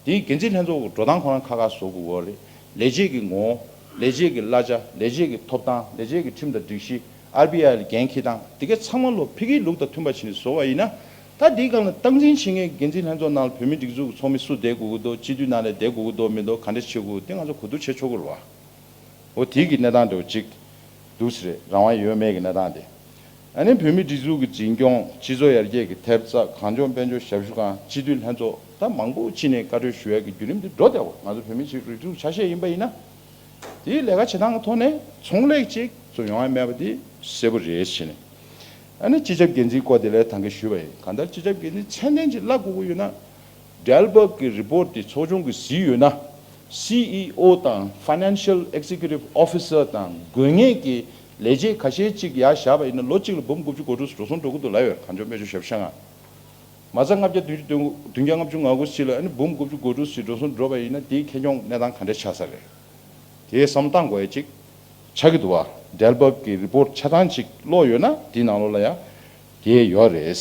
དེའི་འགན་འཛིན་ལྷན་ཚོགས་ཀྱི་འགྲོ་སྟངས་ཁོ་རང་ཁག་ཁག་བཟོ་དགོས་བ་རེད། ལས་བྱེད་ཀྱི་ངོ་བོ། ལས་བྱེད་ཀྱི་གླ་ཆ། ལས་བྱེད་ཀྱི་ཐོབ་ཐང་། ལས་བྱེད་ཀྱི་ཁྲིམས་དང་སྒྲིག་གཞི། ཨར་བི་ཨའི་ལ་འགན་འཁྱེར་སྟངས་དེ་གའི་ཚང་མ་ལོ་ཕ་གིའི་ལུགས་དང་མཐུན་པ་བྱས་ནས་བཟོ་བ་ཡིན་ན། ད་འདིའི་སྒང་ལ་སྟངས་འཛིན་བྱེད་མཁན་འགན་འཛིན་ལྷན་ཚོགས་ནང་ལ་བོད་མིའི་སྒྲིག་འཛུགས་ཀྱི་ཚོགས་མི་སུ་བསྡད་དགོས་ཀྱི་འདུག་སྤྱི་འཐུས་ནང་ལ་བསྡད་དགོས་ཀྱི་འདུག་མི་འདུག་ག་འདྲ་བྱེད་དགོས་འདུག་དེ་ང་ཚོ་གོ་བསྡུར་བྱེད་ཆོག་གི་རེད་བ། འོ་དེའི་གི་གནས་སྟངས་འདྲ་བོ་ཅིག་འདུག་ཟེར་རེད། རང་དབང་ཡོད་མེད་ཀྱི་གནས་སྟངས་དེ། ཨ་ནི་བོད་མིའི་སྒྲིག་འཛུགས་ཀྱི་འཛིན་སྐྱོང་། སྤྱི་ཚོགས་ཡར་རྒྱས་ཀྱི་ཐེབས་རྩ། གངས་ལྗོངས་དཔལ་འབྱོར་ཞབས་ཞུ་ཁང་། སྤྱི་འཐུས་ལྷན་ཚོགས། ད་མང་པོ་ཅིག་ནས་བཀའ་འཁྲོལ་ཞུ་ཡག་གི་བརྒྱུད་རིམ་དེ་འགྲོ་བསྡད་པ། ང་ཚོ་བོད་མི་ཞིག་རིགས་དྲུག་ཆ་ཤས་ཡིན་པ་ཡིན་ན། དེའི་ལས་ཀ་བྱེད་སྟངས་ཀྱི་ཐོག་ནས་ཚོང་ལས་ཅིག་ཚུར་ཡོང་ཡ་མེད་པ་དེ་གསལ་པོ་རེད་ཟེར་ནས། ཨ་ནི་སྤྱི་ཁྱབ་འགན་འཛིན་སྐོར་དེ་ལ་ད་གིན་ཞུས་པ་ཡིན། གང་ལྟར་སྤྱི་ཁྱབ་འགན་འཛིན་མཚན་ལྡན་ཅིག་བརླག་དགོས་ཀྱི་ཡོད་ན། ཌེལ་བྷག་གི་རི་པོར་ཊི་དེ་ཚོགས་ཆུང་གིས་གཟིགས་ཡོད་ན། སི་ཨི་ཨོ་དང་Financial Executive Officer དང་དགོས་ངེས་ཀྱི་ལས་བྱེད་ཁ་ཤས་ཅིག་ཡར་བཞག་པ་ཡིན་ན་ལོ་གཅིག་ལ་འབུམ་དགུ་བཅུ་གོ་དྲུག་འགྲོ་སོང་འགྲོ་གི་འདུག་ལབ་ཡོད། གངས་ལྗོངས་དཔལ་འབྱོར་ཞབས་ཞུ་ཁང་། མ་རྩ་ལྔ་བརྒྱ་བདུན་ཅུ་དོན་དགུ། བདུན་བརྒྱ་ལྔ་བཅུ་ང་དགུ་ཅིག་ལ་ཨ་ནི་འབུམ་དགུ་བཅུ་གོ་དྲུག་ཅིག་འགྲོ་སོང་འགྲོ་བ་ཡིན་ན་དེའི་ཁེ་གྱོང་གནས་སྟངས་ག་འདྲ་ཆགས་ས་རེད། དེའི་བསམ་བློ་བཏང་དགོས་ཡ་ཅིག་ཆགས་ཀྱི་འདུག་བ། ཌེལ་བྷག་གི་རི་པོར་ཊི་ཆ་ཚང་ཅིག་ཀློག་ཡོད་ན་དེའི་ནང་ལོགས་ལ་ཡང་དེ་ཡོད་རེད།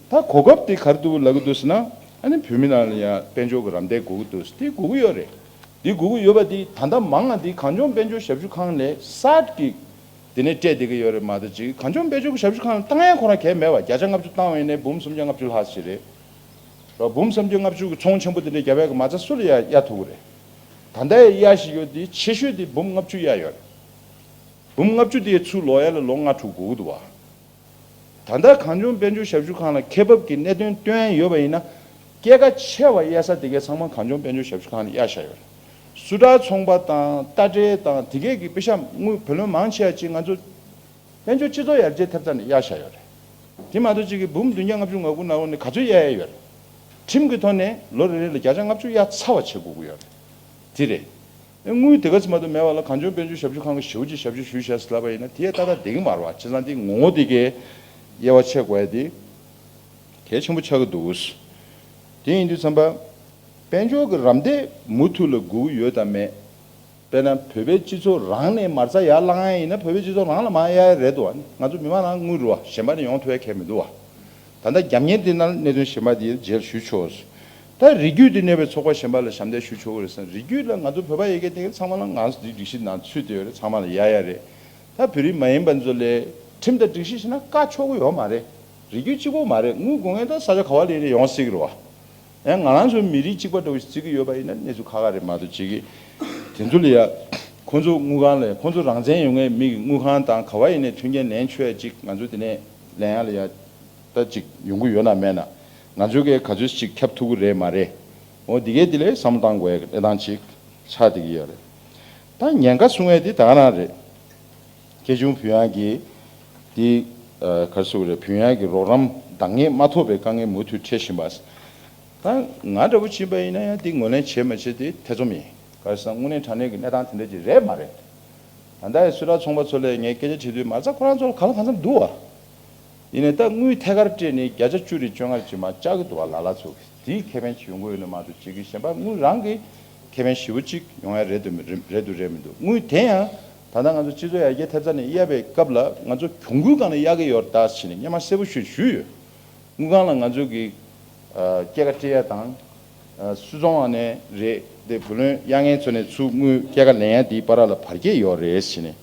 ད་གོ་སྐབས་དེ་ག་རེ་འདུག་ལབ་ཀྱི་འདུག་ཟེར་ན། ཨ་ནི་བོད་མི་ནང་ལ་ཡང་དཔལ་འབྱོར་གྱི་རམ་འདེགས་དགོས་ཀྱི་འདུག་དེ་དགོས་ཀྱི་ཡོད་རེད། འདི་དགོས་ཀྱི་ཡོད་པ་འདི་ད་ལྟ་མང་ང་འདི་གངས་ལྗོངས་དཔལ་འབྱོར་ཞབས་ཞུ་ཁང་ལས་གསར་གྱི་དེ་ནས་སྤྲད་བསྡད་ཀྱི་ཡོད་རེད་མ་གཏོགས་ཅིག་གངས་ལྗོངས་དཔལ་འབྱོར་ཞབས་ཞུ་ཁང་ལ་བཏང་ཡ་ཁོ་རང་གལ་མེད་པ། བརྒྱ་ཆ་ལྔ་བཅུ་བཏང་བ་ཡིན་ནའི་འབུམ་སུམ་བརྒྱ་ལྔ་བཅུ་ལྷག་ཞིག་རེད། འབུམ་སུམ་བརྒྱ་ལྔ་བཅུ་གི་ཚོང་ཆེན་པོ་དེ་འདྲའི་རྒྱབ་ཡ་གི་མ་རྩ་སུ་ལ་ཡ་གཡར་ཐུབ་ཀྱི་རེད། ད་ལྟ་ཡ་གཡར་བཞིན་ཡོད་དེ་ཆེ་ཤོས་དེ་འབུམ་ལྔ་བཅུ་གཡར་ཡོད་རེད། འབུམ་ལྔ་བཅུ་དེ་ཚུར་ལོག་ཡ་ལ་ལོ་ལྔ་དྲུག་འགོར་གི་འདུག་བ། ད་ལྟ་གངས་ལྗོངས་དཔལ་འབྱོར་ཞབས་ཞུ་ཁང་ལ་ཁེ་འབབ་ཀྱི་གནད་དོན་བཏོན་ཡ་ཡོད་པ་ཡིན་ན། སྐྱེད་ཀ་ཆེ་བ་གཡར་ས་དེ་གའི་ཚང་མ་གངས་ལྗོངས་དཔལ་འབྱོར་ཞབས་ཞུ་ཁང་ལ་གཡར་བཞག་ཡོད་རེད། སུ་ཊར་ཚོང་པ་དང་རྟ་དྲེལ་དང་དེ་གའི་གི་པེ་ཤ་དངུལ་བུ་ལོན་མང་ཆེ་བ་ཅིག་ང་ཚོ་དཔལ་འབྱོར་སྤྱི་ཚོགས་ཡར་རྒྱས་ཐེབས་རྩ་ནས་གཡར་བཞག་ཡོད་རེད། དེ་མ་གཏོགས་ཅིག་གི་འབུམ་བདུན་བརྒྱ་ལྔ་བཅུ་ང་དགུ་ནང་ལོགས་ནས་ག་ཚོད་གཡར་ཡ་ཡོད་རེད། ཁྲིམས་ཀྱི་ཐོག་ནས་ལོ་རེ་རེ་ལ་བརྒྱ་ཆ་ལྔ་བཅུ་གཡར་ཚར་བ་བྱེད་དགོས་ཀྱི་ཡོད་རེད། དེ་རེད། དངུལ་དེ་ག་ཚོད་མ་གཏོགས་མེད་པ་ལ་གངས་ལྗོངས་དཔལ་འབྱོར་ཞབས་ཞུ་ཁང་གི་ཞེ་པོ་ཅིག་ཞབས་ཞུ་ཞུས་བཞག་ཟེར་ལབ་པ་ཡིན་ན་དེ་ཡ་ཏག་ཏག་བསྡད་ཀྱི་མ་རེད་བ། བྱས་ཙང་དེ་ངོ་བོ་དེ་གའི་དབྱེ་བ་ཕྱེ་དགོས་ཡ་དེ་གལ་ཆེན་པོ་ཆགས་ཀྱི་འདུག་དེ་ཡིན་དུས་ཙམ་པ། དཔལ་འབྱོར་གྱི་རམ་འདེགས་མུ་མཐུད་ལ་དགོས་ཀྱི་ཡོད་དམ་མེད། དཔེར་ན་བོད་པའི་སྤྱི་ཚོགས་རང་ནས་མ་རྩ་ཡར་བླངས་ཡ་ཡིན་ན་བོད་པའི་སྤྱི་ཚོགས་རང་ལ་མར་གཡར་ཡ་རེད་འདུག་བ། ང་ཚོ་མི་མང་རང་དངུལ་རེད་བ། གཞན་པ་ནས་ཡོང་ཐུབ་ཡ་གལ་མི་འདུག་བ། ད་ལྟ་རྒྱབ་གཉེར་དེ་ནང་གནད་དོན་གཞན་པ་དེ་རྗེས་ལ་ཞུས་ཆོག་ད་རིགས་རྒྱུད་དེ་གནས་པའི་ཚོགས་པ་གཞན་པ་ལ་ཞབས་འདེགས་ཞུ་ཆོག་གི་རེད་ཟེར། རིགས་རྒྱུད་ལ་ང་ཚོ་བོད་པ་ཡོད་མཁན་དེ་ག་ཚང་མ་ལ་ང་ཚོ་འདི་སྒྲིག་གཞི་ནང་ཚུད་བསྡད་ཡོད་རེད། ཚང་མ་ལ་ཡ་ཡ་རེད། ད་བོད་རིགས་མ་ཡིན་པ་ཚོ་ལས་ཁྲིམས་དང་སྒྲིག་གཞི་ཞིག་ན་བཀག་ཆོག་གི་ཡོད་མ་རེད། རིགས་རྒྱུད་གཅིག་པོ་མ་རེད། དངུལ་དགོས་མཁན་ད་ས་ཆ་ག་བ་ལ་ཡིན་ན་ཡོང་སྲིད་ཀྱི་རེད་བ། ཡང་ང་རང་ཚོའི་མི་རིགས་གཅིག་པ་འདྲ་བོ་ཞིག་བརྩི་གི་ཡོད་པ་ཡིན་ན་གནས་ཚུལ་ཁག་ཁག་རེད་མ་གཏོགས་ཅིག་གི་དེ་ཚོ་ལ་ཡ། ཁོང་ཚོ་དངུལ་ཁང་ལ་ཁོང་ཚོ་རང་བཙན་ཡོད་མཁན་མི་གི་དངུལ་ཁང་དང་ག་བ་ཡིན་ནའི་མཐུན་རྐྱེན་ལེན་ཆོག་ཡ་ཅིག་ང་ཚོ་དེ་ནས་ལེན་ཡ་ལ་ཡ། ད་ཅིག་ཡོང་གི་ཡོད་ན་མེད་ན། ང་ཚོའི་གིས་ག་ཚོད་ཅིག་ཁྱབ་ཐུབ་ཀྱི་རེད་མ་རེད། འོ་འདི་གའི་འདི་ལས་བསམ་བློ་བཏང་དགོས་ཡ་གི་གནས་སྟངས་ཅིག་ཆགས་བསྡད་ཀྱི་ཡོད་རེད། ད་ཉེན་ཁ་གསུང་ཡ་འདི་ད་ག་རང་རེད། སྐྱིད་གཤོངས་ཕུལ་ཡག་གི་དེ། ཨ། ག་རེ་ཟེར་དགོས་རེད། ཕུལ་ཡག་གི་རོགས་རམ་འདང་ངེས་མ་ཐོབ་པའི་དཀའ་ངལ་མུ་མཐུད་འཕྲད་བཞིན་པ། ད་ང་འདྲ་པོ་ཕྱིན་པ་ཡིན་ན་ཡང་དེ་ངོས་ལེན་བྱེད་མ་བྱེད་དེ་ཐེ་ཚོམ་ཡིན། ག་རེ་ཟེར་ན་དངོས་གནས་དྲང་གནས་ཀྱི་གནས་སྟངས་དེ་འདྲ་ཅིག་རེད་མ་རེད། ད་ལྟ་ཡི་སུ་ཊར་ཚོང་པ་ཚོ་ལ་ངས་སྐད་ཆ་དྲིས་དུས་མ་རྩ་ཁོ་རང་ཚོ་ལ་གང་ལ་གང་འཚམ་འདུག་བ། ཡིན་ནའི་ད་དངུལ་ཐད་ཀར་སྤྲད་ནས་བརྒྱ་ཆ་བཅུ་རེ་བཅོ་ལྔ་རེ་ཅིག་མར་བཅག་གི་འདུག་བ། ལ་ལ་ཚོ་གིས་དེའི་ཁེ་ཕན་ཅིག་ཡོང་གི་ཡོད་ན་མ་གཏོགས་ཅིག་གི་གཞན་པ་དངུལ་རང་གི་ཁེ་ཕན་ཞེ་པོ་ཅིག་ཡོང་ཡ་རེད་འདུག་མི་རེད་འདུག་རེད་མི་འདུག་དངུལ་དེ་ཡང་ད་ལྟ་ང་ཚོ་སྤྱི་ཚོགས་ཡར་རྒྱས་ཐེབས་རྩ་ནས་གཡར་བའི་སྐབས་ལ་ང་ཚོ་གྱོང་གུན་སྒང་ལ་གཡར་གི་ཡོད་རེད་ད་ཟེར་ནས་སྔོན་མ་གསལ་པོ་ཞིག་ཞུས་ཡོད། དངུལ་ཁང་ལ་ང་ཚོ་གི་ཨ། སྐྱེད་ཀ་སྤྲད་ཡ་དང་། ཨ། སུད་ཚོང་ཁང་ནས་རེད་དེ་བུ་ལོན་གཡར་མཁན་ཚོ་ནས་ཚུར་དངུལ་སྐྱེད་ཀ་ལེན་ཡ་དེའི་བར་ལ་བར་ཁྱད་ཡོད་རེད་ཟེར་ནས་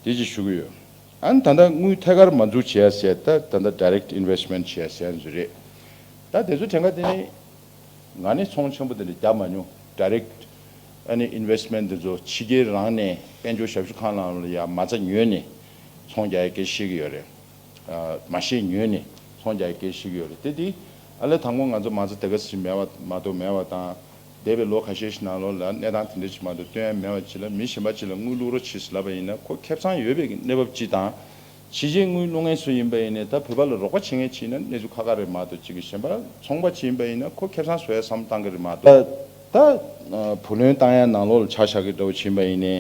དེ་ཅིག་ཞུ་གི་ཡོད། ཨ་ནི་ད་ལྟ་དངུལ་ཐད་ཀར་མ་འཛུགས་བྱས་ཟེར། ད་ད་ལྟ་direct investment་བྱས་ཟེར་ཡ་ཚོ་རེད། ད་དེ་ཚོ་གྲངས་ཀ་དེ་ནི་ང་ནི་ཚོང་ཆེན་པོ་དེ་འདྲ་བརྒྱབ་མ་མྱོང་། direct་ཨ་ནི་investment་དེ་ཚོ་ཕྱི་རྒྱལ་རང་ནས་དཔལ་འབྱོར་ཞབས་ཞུ་ཁང་ནང་ལ་ཡ་མ་རྩ་ཉོས་ནས་ཚོང་རྒྱག་ཡ་སྐད་ཤེས་ཀྱི་ཡོད་རེད། ཨ། མ་ཤེས་ཉོས་ནས་ཚོང་རྒྱག་ཡ་སྐད་ཤེས་ཀྱི་ཡོད་རེད། དེ་དེ་ཨ་ལས་དང་པོ་ང་ཚོ་མ་རྩ་དེ་ག་ཚོད་མེད་པ་མ་གཏོགས་མེད་པ་དང་། འདས་པའི་ལོ་ཁ་ཤས་ཤིག་ནང་ལོགས་ལ་གནས་སྟངས་དེ་འདྲ་ཞིག་མ་གཏོགས་སྟོན་ཡ་མེད་པ་ཅིག་ལ་མི་གཞན་པ་ཅིག་ལ་དངུལ་བླུག་རོགས་བྱེད་ཟེར་ལབ་པ་ཡིན་ན་ཁོ་ཁེ་བཟང་ཡོད་པའི་གནས་བབ་ཅིག་དང་། ཕྱི་རྒྱལ་དངུལ་བླུག་མཁན་ཚོ་ཡིན་པ་ཡིན་ནའི་ད་བོད་པ་ལ་རོགས་པ་བྱེད་མཁན་ཅིག་ཡིན་ན་གནས་ཚུལ་ཁག་ཁག་རེད་མ་གཏོགས་ཅིག་གི་གཞན་པ་ཚོང་པ་ཅིག་ཡིན་པ་ཡིན་ན་ཁོ་ཁེ་བཟང་བཟོ་ཡ་བསམ་བློ་བཏང་གི་རེད་མ་གཏོགས། ད་ད་བུ་ལོན་བཏང་ཡ་ནང་ལོགས་ལ་ཆ་བཞག་གི་འདྲ་བོ་ཅིག་ཡིན་པ་ཡིན་ནའི།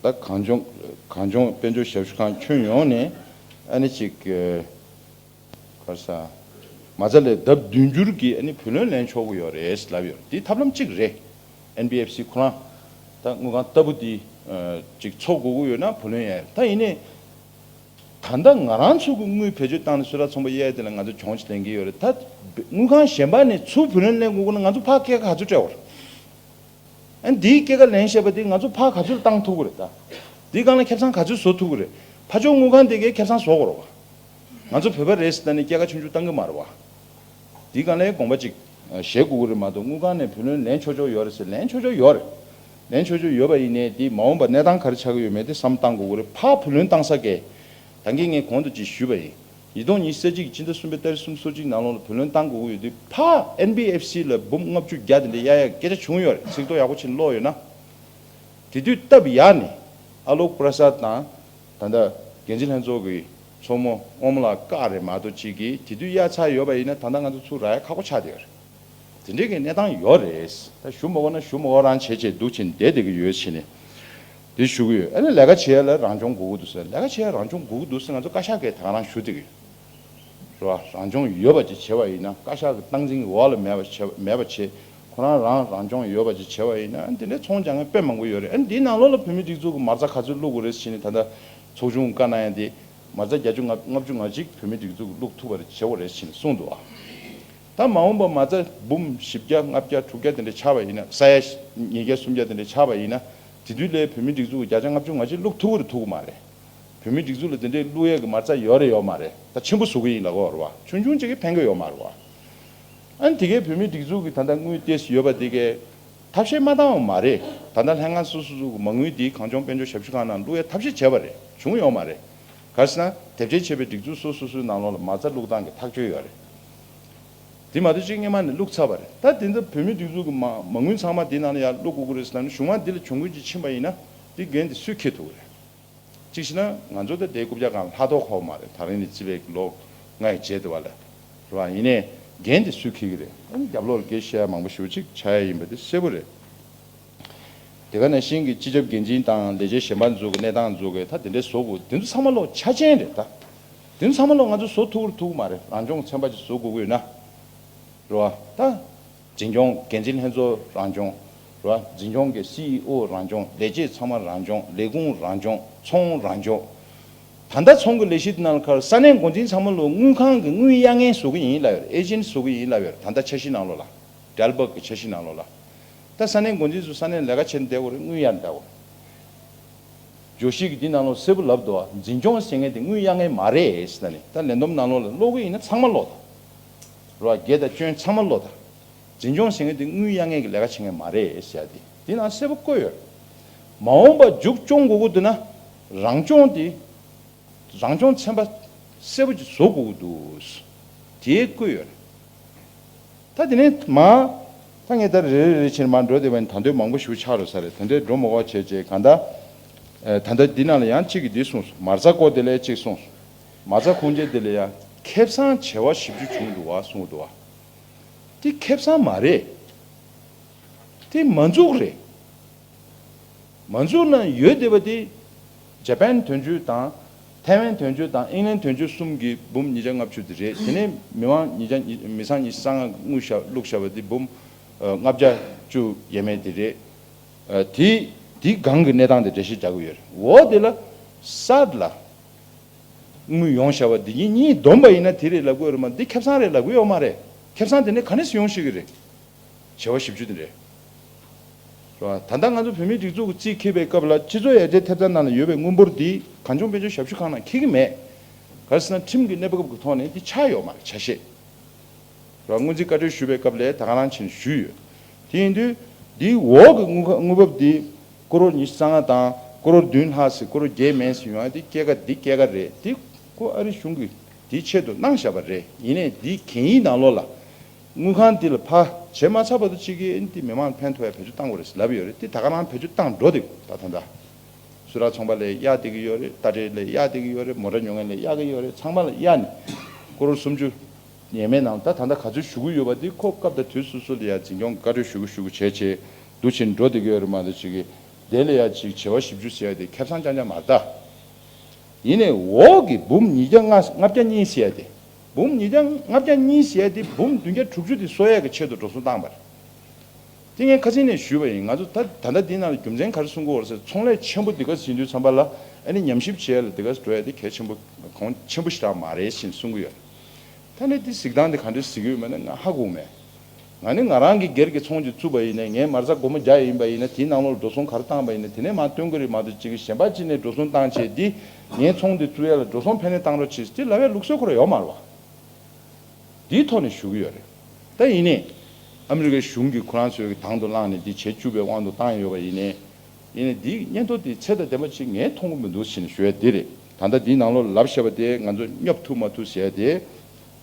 ད་གངས་ལྗོངས་གངས་ལྗོངས་དཔལ་འབྱོར་ཞབས་ཞུ་ཁང་ཁྱོན་ཡོངས་ནས་ཨ་ནི་ཅིག་ག་རེ་ཟེར། མ་རྩ་ལས་ལྡབ་བདུན་འགྱུར་གྱི་ཨ་ནི་བུ་ལོན་ལེན་ཆོག་གི་ཡོད་རེད་ལབ་ཡོད། འདི་ཐབས་ལམ་གཅིག་རེད། ཨེན་བི་ཨེཕ་སི་ཁོ་རང་ད་དངུལ་ཁང་ལྟ་བུ་འདི་ཅིག་འཚོ་དགོས་ཀྱི་ཡོད་ན་བུ་ལོན་ཡ། ད་ཡིན་ནའི་ད་ལྟ་ང་རང་ཚོ་གི་དངུལ་བེད་སྤྱོད་བཏང་ནས་སུ་ཊར་ཚོང་པ་གཡར་ཡ་དེ་ལ་ང་ཚོ་གྱོང་ཅིག་ལེན་གྱི་ཡོད་རེད། ད་དངུལ་ཁང་གཞན་པ་ནས་ཚུར་བུ་ལོན་ལེན་དགོས་ཀྱི་ན་ང་ཚོ་ཕར་སྐྱེད་ཀ་ག་ཚོད་སྤྲད་དགོས་རེད། ཨ་ནི་འདིའི་སྐྱེད་ཀ་ལེན་བཞག་པ་འདི་ང་ཚོ་ཕར་ག་ཚོད་བཏང་ཐུབ་ཀྱི་རེད་ད། འདིའི་སྒང་ལ་ཁེ་བཟང་ག་ཚོད་བཟོ་ཐུབ་ཀྱི་རེད། ཕར་ཕྱོགས་དངུལ་ཁང་དེ་གས་ཁེ་བཟང་བཟོ་དགོས་རེད་བ། ང་ཚོ་བོད་པ་རེད་ཟེར་ད་ནི་སྐྱེད་ཀ་ཆུང་ཆུང་བཏང་གི་མ་རེད་བ། འདིའི་སྒང་ལ་དགོངས་པ་ཅིག་བཞེས་དགོས་ཀྱི་རེད་མ་གཏོགས་དངུལ་ཁང་ནས་བུ་ལོན་ལེན་ཆོག་ཆོག་ཡོད་རེད་ཟེར། ལེན་ཆོག་ཆོག་ཡོད་རེད། ལེན་ཆོག་ཆོག་ཡོད་པ་ཡིན་ནའི་འདི་མ་འོངས་པ་གནས་སྟངས་ག་རེ་ཆགས་ཀྱི་ཡོད་མེད་དེ་བསམ་བློ་བཏང་དགོས་ཀྱི་རེད། ཕར་བུ་ལོན་བཏང་ས་གས། ད་གིན་ངས་གོང་དུ་ཅིག་ཞུས་པ་ཡིན། ཉིས་སྟོང་ཉི་ཤུ་རྩ་གཅིག་གི་སྤྱི་ཟླ་གསུམ་པའི་ཏ་རིག་སུམ་ཅུ་སོ་གཅིག་ནང་ལོགས་ལ་བུ་ལོན་བཏང་དགོས་ཀྱི་ཡོད་དུས་ཕར་ཨེན་བི་ཨེཕ་སི་ལ་འབུམ་ལྔ་བཅུ་བརྒྱ་དེ་འདྲ་གཡར་ཡ་སྐད་ཆ་བྱུང་ཡོད་རེད། ཚིག་ཐོ་ཡག་པོ་ཅིག་ཀློག་ཡོད་ན། དེ་དུས་སྟབས་ཡག་ནས་ཨ་ལོ་ཀུ་ར་ས་དང་ད་ལྟ་འགན་འཛིན་ལྷན་ཚོགས་ཀྱི་ཚོགས་མོ་དབང་མོ་ལགས་བཀག་རེད་མ་གཏོགས་ཅིག་གིས་དེ་དུས་གཡར་ཚར་ཡོད་པ་ཡིན་ན་ད་ལྟ་ང་ཚོ་ཚུར་རག་ཡ་ཁག་པོ་ཆགས་བསྡད་ཡོད་རེད། དེ་འདྲའི་གི་གནས་སྟངས་ཡོད་རེད། ད་ཞུ་མ་དགོས་ན་ཞུ་མ་དགོས་རང་བྱས་བྱས་འདུག་ཕྱིན་བསྡད་བསྡད་ཀྱི་ཡོད་ཕྱིན་ནས། དེ་ཞུ་གི་ཡོད། ཨ་ནི་ལས་ཀ་བྱེད་ཡ་ལ་རང་སྦྱོང་དགོས་ཀྱི་འདུག་ཟེར། ལས་ཀ་བྱེད་ཡ་རང་སྦྱོང་དགོས་ཀྱི་འདུག་ཟེར་ང་ཚོ་བཀའ་ཤག་གིས་ད་ག་རང་ཞུ་བསྡད་ཀྱི་ཡོད་རེད་བ། རང་སྦྱོང་ཡོད་པ་ཅིག་བྱས་པ་ཡིན་ན། བཀའ་ཤག་གི་སྟངས་འཛིན་གྱི་འོག་ལ་མེད་པ་བྱས་མེད་པ་བྱས། ཁོ་རང་རང་རང་སྦྱོང་ཡོད་པ་ཅིག་བྱས་པ་ཡིན་ན་འདི་འདྲའི་ཚོང་རྒྱག་མཁན་དཔེ་མང་པོ་ཡོད་རེད། ཨ་ནི་འདིའི་ནང་ལོགས་ལ་བོད་མིའི་སྒྲིག་འཛུགས་ཀྱི་མ་རྩ་ག་ཚོད་བླུག་དགོས་རེད་ཟེར་ནས་ད་ལྟ་ཚོགས་ཆུང་བཀའ་གནང་ཡ་དེ། མ་རྩ་བརྒྱད་ཅུ་ལྔ་བཅུ་ང་གཅིག་བོད་མིའི་སྒྲིག་འཛུགས་ཀྱིས་བླུག་ཐུབ་པ་བྱེད་དགོས་རེད་ཟེར་ནས་གསུངས་འདུག་ཨ། ད་མ་འོངས་པ་མ་རྩ་འབུམ་བཞི་བརྒྱ་ལྔ་བརྒྱ་དྲུག་བརྒྱ་དེ་འདྲ་ཆགས་པ་ཡིན་ན། ས་ཡ་ཉིས་བརྒྱ་སུམ་བརྒྱ་དེ་འདྲ་ཆགས་པ་ཡིན་ན། དེ་དུས་ལ་བོད་མིའི་སྒྲིག་འཛུགས་ཀྱི་བརྒྱ་ཆ་ལྔ་བཅུ་ང་བཞི་བླུག་ཐུབ་ཀྱི་རེད་ཐུབ་ཀྱི་མ་རེད། བོད་མིའི་སྒྲིག་འཛུགས་ལ་དེ་འདྲའི་བླུག་ཡས་ཀྱི་མ་རྩ་ཡོད་རེད་ཡོད་མ་རེད། ད་ཆེན་པོ་བཟོ་གི་ཡིན་ལབ་ཀྱི་ཡོད་རེད་བ། ཆུང་ཆུང་ཅིག་གིས་ཕན་གྱི་ཡོད་མ་རེད་བ། ཨ་ནི་དེ་གའི་བོད་མིའི་སྒྲིག་འཛུགས་ཀྱི་ད་ལྟ་དངུལ་ཏོག་ཙམ་ཡོད་པ་དེ་གའི་ཐབས་ཤེས་མ་བཏང་བ་མ་རེད། ད་ལྟ་ལྷན་ཁང་སོ་སོ་སོ་གི་མ་དངུལ་དེ་གངས་ལྗོངས་དཔལ་འབྱོར་ཞབས་ཞུ་ཁང་ནང་བླུག་ཡས་ཐབས་ཤེས་བྱས་པ་རེད། བྱུང་ཡོད་མ་རེད། ག་རེ་ཟེར་ན། དེབ་སྐྱེལ་བྱས་པའི་སྒྲིག་འཛུགས་སོ་སོ་སོའི་ནང་ལོགས་ལ་མ་རྩ་བླུག་སྟངས་ཀྱི་ཐག་གཅོད་ཡོད་རེད། དེ་མ་གཏོགས་གཅིག་སྔོན་མ་ནས་བླུགས་ཚར་བ་རེད། ད་དེ་ཚོ་བོད་མིའི་སྒྲིག་འཛུགས་ཀྱི་མ་མ་དངུལ་ཚང་མ་དེ་ནང་ལ་ཡར་བླུག་དགོས་ཀྱི་རེད་ཟེར་ན། གཞུང་མང་འདི་ལ་གྱོང་གུན་ཅིག་ཕྱིན་པ་ཡིན་ན་དེ་འགན་དེ་སུས་འཁྱེར་ཐུབ་ཀྱི་རེད། གཅིག་བྱས་ན་ང་ཚོ་ད་ལྟའི་རྐུབ་བཀྱག་སྒང་ལ་ལྷག་ཐོག་ཁོག་མ་རེད། ད་རིང་ནས་བརྩིས་པའི་ལོ་ལྔ་ཡི་རྗེས་དེ་བ་ལ་རེད་བ། ཡིན་ནའི་འགན་དེ་སུས་འཁྱེར་གྱི་རེད། ཨ་ནི་རྒྱབ་ལོགས་ལ་སྐད་བཤད་ཡ་མང་པོ་ཞེ་པོ་ཅིག་ཆགས་ཡ་ཡིན་པ་དེ་གསལ་པོ་རེད། དེ་ག་ནང་བཞིན་གྱི་སྤྱི་ཁྱབ་འགན་འཛིན་དང་ལས་བྱེད་གཞན་པ་ཚོ་གི་གནས་སྟངས་ཚོ་གི་ད་དེ་འདྲའི་བཟོ་དགོས། དེ་ཚོ་ཚང་མ་ལོག་ཆ་རྐྱེན་རེད་ད། དེ་ཚོ་ཚང་མ་ལོག་ང་ཚོ་བཟོ་ཐུབ་རུ་ཐུབ་མ་རེད། རང་སྐྱོང་ཚན་པ་ཅིག་བཟོ་དགོས་ཀྱི་ཡོད་ན། རེད་བ། ད་འཛིན་སྐྱོང་འགན་འཛིན་ལྷན་ཚོགས་རང་སྐྱོང་། རེད་བ། འཛིན་སྐྱོང་གི་སི་ཨི་ཨོ་རང་སྐྱོང་། ལས་བྱེད་ཚང་མ་རང་སྐྱོང་། ལས་ཁུངས་རང་སྐྱོང་། ཚོང་རང་སྐྱོང་། ད་ལྟ་ཚོང་གི་ལས་གཞི་དེ་ནང་ལ་ཁར་ས་གནས་འགོ་འཛིན་ཚང་མ་ལོ་དངུལ་ཁང་གི་དངུལ་གཡར་མཁན་བཟོ་གི་ཡིན་ལབ་ཡོད་རེད། ཨེ་ཇེན་བཟོ་གི་ཡིན་ལབ་ཡོད་རེད། ད་ལྟ་འཆར་གཞི་ནང་ལོགས་ལ། ཌལ་བྷག་གི་འཆར་གཞི་ནང་ལོགས་ལ། ད་ས་གནས་འགོ་འཛིན་ཚོ་ས་གནས་ལས་ཀ་བྱེད་བསྡད་ཡོད་རེད། དངུལ་གཡར་བསྡད་ཡོད་རེད། བརྗོད་གཞི་གི་འདི་ནང་ལོགས་གསལ་པོ་ལབ་འདུག་འཛིན་སྐྱོང་ཟེར་མཁན་དེ་དངུལ་གཡར་མཁན་མ་རེད་ཟེར་ནས། ད་ལས་བསྡོམས་ནང་ལོགས་ལ་ཀློག་གི་ཡིན་ན་ཚང་མ་ཀློག་དང་། རེད་བ། བརྒྱད་དང་བཅུ་ཚང་མ་ཀློག་དང་། འཛིན་སྐྱོང་ཟེར་མཁན་དེ་དངུལ་གཡར་མཁན་གྱི་ལས་ཀ་བྱེད་མཁན་མ་རེད་ཟེར་ཡ་དེ་འདི་ནང་གསལ་པོ་བཀོད་ཡོད་རེད། མ་འོངས་པ་མཇུག་སྐྱོང་དགོས་ཀྱི་འདུག་ན། རང་སྐྱོང་དེ། རང་སྐྱོང་ཚན་པ་གསལ་པོ་ཅིག་བཟོ་དགོས་ཀྱི་འདུག་དེ་བཀོད་ཡོད་རེད། ད་དེ་ནས་མ། ད་ངས་ད་རེ་རེ་རེ་བྱས་མར་འགྲོ་བསྡད་པ་ཡིན། ད་དུང་མང་པོ་ཞིག་ཆགས་འགྲོ་ས་རེད། ད་འདྲས་འགྲོ་མ་དགོས་བྱས་བྱས་གང་ལྟར། ཨ། ད་ལྟ་འདི་ནང་ལ་ཡང་གཅིག་གིས་འདི་གསུངས་སོང་། མ་རྩ་སྐོར་དེ་ལ་གཅིག་གསུངས་སོང་། མ་རྩ་ཁུངས་སྐྱེལ་དེ་ལ་ཡང་ཁེ་བཟང་བྱེ་བ་བཞི་བཅུ་བྱུང་འདུག་བ་གསུངས་འདུག་བ། དེ་ཁེ་བཟང་མ་རེད། དེ་མ་འཛུགས་རེད། མ་འཛུགས་ན་ཡོད་བསྡད་པ་དེ། ཇ་པན་དོན་གཅོད་དང་། ཐའེ་ཝན་དོན་གཅོད་དང་ཨིང་ལན་དོན་གཅོད་གསུམ་གྱི་འབུམ་ཉིས་བརྒྱ་ལྔ་བཅུ་དེ་རེད། དེ་ནས་མི་མང་ཉིས་བརྒྱ་ཉི་མི་ཚང་ཉི་ཤུ་རྩ་ལྔ་དངུལ་བཞག་བླུགས་བཞག་པ་དེ་འབུམ། ཨ། ལྔ་བརྒྱ་བཅུ་ཡས་མས་དེ་རེད། ཨ། དེ་དེའི་སྒང་གི་གནས་སྟངས་དེ་འགྲེལ་བཤད་རྒྱག་གི་ཡོད་རེད། འོ་དེ་ལ་སཱད་ལ་དངུལ་ཡོང་བཞག་པ་འདི་གཉིས་གཉིས་བསྡོམས་པ་ཡིན་ན་དེ་རེད་ལབ་དགོས་རེད་མ། འདི་ཁེ་བཟང་རེད་ལབ་དགོས་ཡོད་མ་རེད། ཁེ་བཟང་དེ་ནས་ག་ནས་སུ་ཡོང་ཤེས་ཀྱི་རེད། བྱེ་བ་བཞི་བཅུ་དེ་རེད། རེད་བ། ད་ལྟ་ང་ཚོ་བོད་མིའི་སྒྲིག་འཛུགས་ཀྱི་རྩིས་འཁེལ་བའི་སྐབས་ལ་སྤྱི་ཚོགས་ཡར་རྒྱས་ཐེབས་རྩ་ནང་ལ་ཡོད་པའི་དངུལ་འབོར་འདི་གངས་ལྗོངས་དཔལ་འབྱོར་ཞབས་ཞུ་ཁང་ནང་འཁེལ་གྱི་མེད། ག་རེ་ཟེར་ན་ཁྲིམས་ཀྱི་གནས་བབ་ཀྱི་ཐོག་ནས་འདི་ཆགས་ཡོད་མ་རེད། ཆ་ཤས། རེད་བ། སྔོན་རྩིས་བཀའ་འཁྲོལ་ཞུ་བའི་སྐབས་ལ་ད་ག་རང་བྱས་ནས་ཞུས་ཡོད། དེ་ཡིན་དུས་འདིའི་འོག་གི་དངུལ་ཁང་དངུལ་འབབ་འདི་ཀོ་རོར་ཉི་ཤུ་རྩ་ལྔ་དང་ཀོ་རོར་བདུན་ལྷག་ཟེར་ཀོ་རོར་བརྒྱད་མན་ཟེར་ཡོང་ཡ་འདི་སྐྱེད་ཀ་འདི་སྐྱེད་ཀ་རེད། འདི་ཁོ་ཨ་རི་གཞུང་གིས་འདིའི་ཆེད་དུ་གནང་བཞག་པ་རེད། ཡིན་ནའི་འདིའི་གན་ཡིག་ནང་ལོགས་ལ། དངུལ་ཁང་འདི་ལ་ཕར་བྱས་མ་ཚར་བར་དུ་གཅིག་གིས་འདི་མི་མང་ཕན་ཐོགས་ཡ་བེད་སྤྱོད་གཏང་དགོས་རེད་ཟེར་ལབ་ཡོད་རེད། འདི་ད་ག་རང་བེད་སྤྱོད་གཏང་འགྲོ་འདུག་ད་ད་ལྟ་སུ་ར་ཚོང་པ་ལ་གཡར་བསྡད་ཀྱི་ཡོད་རེད། ཏ་ཊེ་ལ་གཡར་བསྡད་ཀྱི་ཡོད་རེད། མོ་ཊ་ཉོ་མཁན་ལ་གཡར་གྱི་ཡོད་རེད། ཚང་མ་ལ་གཡར་ནས་ཀོ་རོར་སུམ་ཅུ་ཡས་མས་ནང་ད་ད་ལྟ་ག་ཚོད་ཞུ་གི་ཡོད་པ་འདི་ཁོ་སྐབས་དང་དུས་སོ་སོ་ལ་ཡ་འཛིན་སྐྱོང་གི་བཀའ་འཁྲོལ་ཞུ་གི་ཞུ་གི་བྱས་བྱས་འདུག་བྱས་འགྲོ་བསྡད་ཀྱི་ཡོད་རེད་མ་གཏོགས་གཅིག་གིས་དེ་ལ་ཡ་གཅིག་བྱེ་བ་བཞི་བཅུ་ཟེར་ཡ་དེ་ཁེ་བཟང་རྐྱང་རྐྱང་མ་རེད་ད། ཡིན་ནའི་འོག་གི་འབུམ་ཉིས་བརྒྱ་ལྔ་ལྔ་བརྒྱ་གཉིས་ཟེར་ཡ་དེ། འབུམ་ཉིས་བརྒྱ་ལྔ་བརྒྱ་གཉིས་ཟེར་ཡ་དེ་འབུམ་བདུན་བརྒྱ་དྲུག་ཅུ་དེ་གསོ་ཡ་གི་ཆེད་དུ་འགྲོ་སོང་བཏང་བ་རེད། དེ་ངས་ཁ་སང་ནས་ཞུས་པ་ཡིན། ང་ཚོ་ད་ད་ལྟ་འདི་ནང་ལ་རྒྱུ་མཚན་ག་རེ་གསུང་གི་ཡོད་རེད་ཟེར། ཚོང་ལས་ཆེན་པོ་འདི་ག་ཟེར་དུས་ཙམ་པ་ལ་ཨ་ནི་ཉམས་ཞིབ་བྱེད་ཡ་ལ་འདི་ག་ཟེར་འགྲོ་ཡ་དེ་གལ་ཆེན་པོ་གོང་ཆེན་པོ་ཞེ་དྲག་མ་རེད་ཟེར་གསུང་གི་ཡོད་རེད། ད་ནི་འདི་གཟིགས་སྟངས་འདི་ག་འདྲ་གཟིགས་ཀྱི་ཡོད་མེད་ན་ང་ཧ་གོ་མེད། ང་ནི་ང་རང་གི་སྒེར་གྱི་ཚོང་ཅིག་བཙུགས་པ་ཡིན་ནའི་ངས་མ་རྩ་སྒོར་མོ་བརྒྱ་ཡིན་པ་ཡིན་ན་དེའི་ནང་ལོགས་འགྲོ་སོང་ག་རེ་བཏང་བ་ཡིན་ན་དེ་ནས་མར་སྟོན་གྱི་རེད་མ་གཏོགས་གཅིག་གཞན་པ་གཅིག་ནས་འགྲོ་སོང་བཏང་བྱས་འདི་ངའི་ཚོང་འདི་བཙུགས་ཡ་ལ་འགྲོ་སོང་ཕན་ནས་བཏང་རོགས་བྱེད་ཟེར་དེ་ལབ་ཡ་ལུགས་སྲོལ་ཁོ་རང་ཡོད་མ་རེད་བ། དེའི་ཐོག་ནས་ཞུ་གི་ཡོད་རེད། ད་ཡིན་ནའི་ཨ་མི་རི་ཀའི་གཞུང་གིས་ཁོ་རང་ཚོའི་གི་དང་དུ་བླངས་ནས་འདི་བྱེད་བཅུག་པའི་དབང་དུ་བཏང་ཡོད་པ་ཡིན་ནའི། ཡིན་ནའི་འདིའི་སྙན་ཐོ་དེ་ཚད་དང་ལྡན་པ་ཅིག་ངས་མཐོང་གི་མི་འདུག་ཟེར་ནས་ཞུ་ཡ་དེ་རེད། ད་ལྟ་འདིའི་ནང་ལོགས་ལ་ལབ་བཞག་པ་དེ་ང་ཚོ་སྙོབ་ཐུབ་མ་ཐུབ་ཟེར་ཡ་དེ་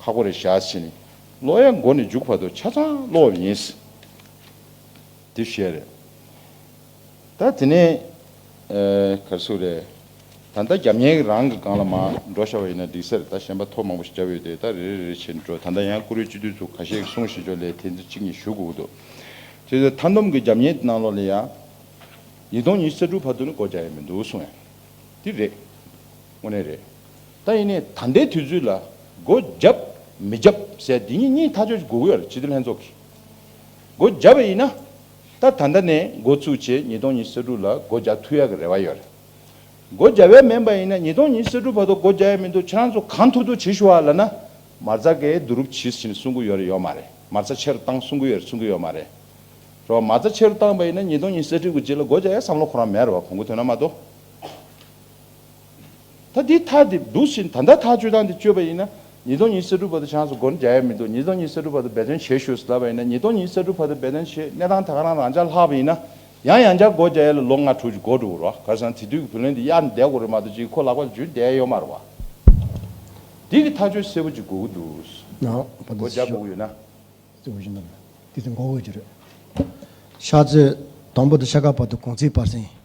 ཁག་པོ་རེད་བཞག་ཟེར་ནས། ཀློག་ཡ་མགོ་ནས་མཇུག་བར་དུ་ཆ་ཚང་ཀློག་པ་ཡིན། དེ་བཤད་རེད། ད་དེ་ནས་ཨ་ག་རེ་ཟེར་རེད། ད་ལྟ་རྒྱབ་གཉེར་རང་གི་སྒང་ལ་མར་འགྲོ་བཞག་པ་ཡིན་ན་འགྲིག་ས་རེད། ད་གཞན་པ་ཐོ་མང་པོ་ཞིག་བརྒྱབ་ཡོད་དེ་ད་རེ་རེ་རེ་བྱས་ནས་འགྲོ། ད་ལྟ་ཡང་བཀུར་འོས་སྤྱི་འཐུས་ཚོ་ཁ་ཤས་ཀྱིས་གསུངས་བཞིན་ཆོག་ལས་དེ་ཚོ་གཅིག་གཉིས་ཞུ་དགོས་ཀྱི་འདུག་དེ་ཚོ་མཐའ་བསྡོམས་ཀྱི་རྒྱབ་གཉེར་ནང་ལོགས་ལ་ཡང་ཉིས་སྟོང་ཉི་ཤུ་རྩ་དྲུག་བར་དུ་ནི་སྒོ་རྒྱག་ཡ་མི་འདུག་གསུངས་ཡ། དེ་རེད། དངོས་གནས་རེད། ད་ཡིན་ནའི་ད་ལྟའི་དུས་ཚོད་ལ་སྒོ་བརྒྱབ་མི་བརྒྱབ་ཟེར་འདི་གཉིས་གཉིས་ཐག་གཅོད་དགོས་ཀྱི་ཡོད་རེད། སྤྱི་འཐུས་ལྷན་ཚོགས་ཀྱིས། སྒོ་བརྒྱབ་པ་ཡིན་ན། ད་ད་ལྟ་ནས་འགོ་བཙུགས་བྱས་ཉིས་སྟོང་ཉི་ཤུ་རྩ་དྲུག་ལ་སྒོ་རྒྱག་ཐུབ་ཡག་གི་རེ་བ་ཡོད་རེད། སྒོ་བརྒྱབ་ཡ་མིན་པ་ཡིན་ན་ཉིས་སྟོང་ཉི་ཤུ་རྩ་དྲུག་བར་དུ་སྒོ་རྒྱག་ཡ་མི་འདུག་ཁྱེད་རང་ཚོ་གང་ཐུབ་ཐུབ་བྱེད་ཤོག་ཨ་ལབ་ན། མ་རྩ་གས་བསྡུ་རུབ་བྱེད་ཟེར་ནས་གསུང་གི་ཡོད་རེད་ཡོད་མ་རེད། མ་རྩ་ཆེ་རུ་བཏང་གསུང་གི་ཡོད་རེད་གསུང་གི་ཡོད་མ་རེད། རེད་བ། མ་རྩ་ཆེ་རུ་བཏང་པ་ཡིན་ན་ཉིས་སྟོང་ཉི་ཤུ་རྩ་དྲུག་གི་རྗེས་ལ་སྒོ་རྒྱག་ཡ་བསམ་བློ་ཁོ་རང་མེད་རེད་བ། གོང་གི་དོན་དག་མ་གཏོགས། ད་འདི་ཐག་འདི་འདུག་ཟིན་ད་ལྟ་ཐག་གཅོད་སྟངས་འདི་གཅོད་པ་ཡིན་ན་ཉིས་སྟོང་ཉི་ཤུ་རྩ་དྲུག་བར་དུ་ཆང་སུ་སྒོ་རྒྱག་ཡ་མི་འདུག་ཉིས་སྟོང་ཉི་ཤུ་རྩ་དྲུག་བར་དུ་འབད་བརྩོན་བྱེད་ཤོག་ཟེར་ལབ་པ་ཡིན་ན་ཉིས་སྟོང་ཉི་ཤུ་རྩ་དྲུག་བར་དུ་འབད་བརྩོན་བྱེད་གནས་སྟངས་ད་ག་རང་རང་འཇགས་ལྷག་པ་ཡིན་ན། ཡང་ཡང་བསྐྱར་སྒོ་རྒྱག་ཡ་ལ་ལོ་ལྔ་དྲུག་ཅིག་འགོར་འགྲོ་གི་རེད་བ། ག་རེ་ཟེར་ན་དེ་དུས་ཀྱི་བུ་ལོན་དེ་གཡར་ནས་བསྡད་དགོས་རེད་མ་གཏོགས་ཅིག་ཁོ་ལག་པ་ལ་འཇུས་བསྡད་ཡ་ཡོད་མ་རེད་བ། འདི་གི་ཐག་གཅོད་གསལ་པོ་ཅིག་དགོས་ཀྱི་འདུག་ན་བ་སྒོ་རྒྱག་དགོས་ཀྱི་ཡོད་ན། གཙོ་བོ་གཞི་འདོམས་དེ་ཚོ་འགོག་དགོས་ཀྱི་རེད། ཤར་ཚོད་དང་པོ་དང་ཤར་ཁ་བར་དུ་གུང་ཚིགས་བར་གསེང་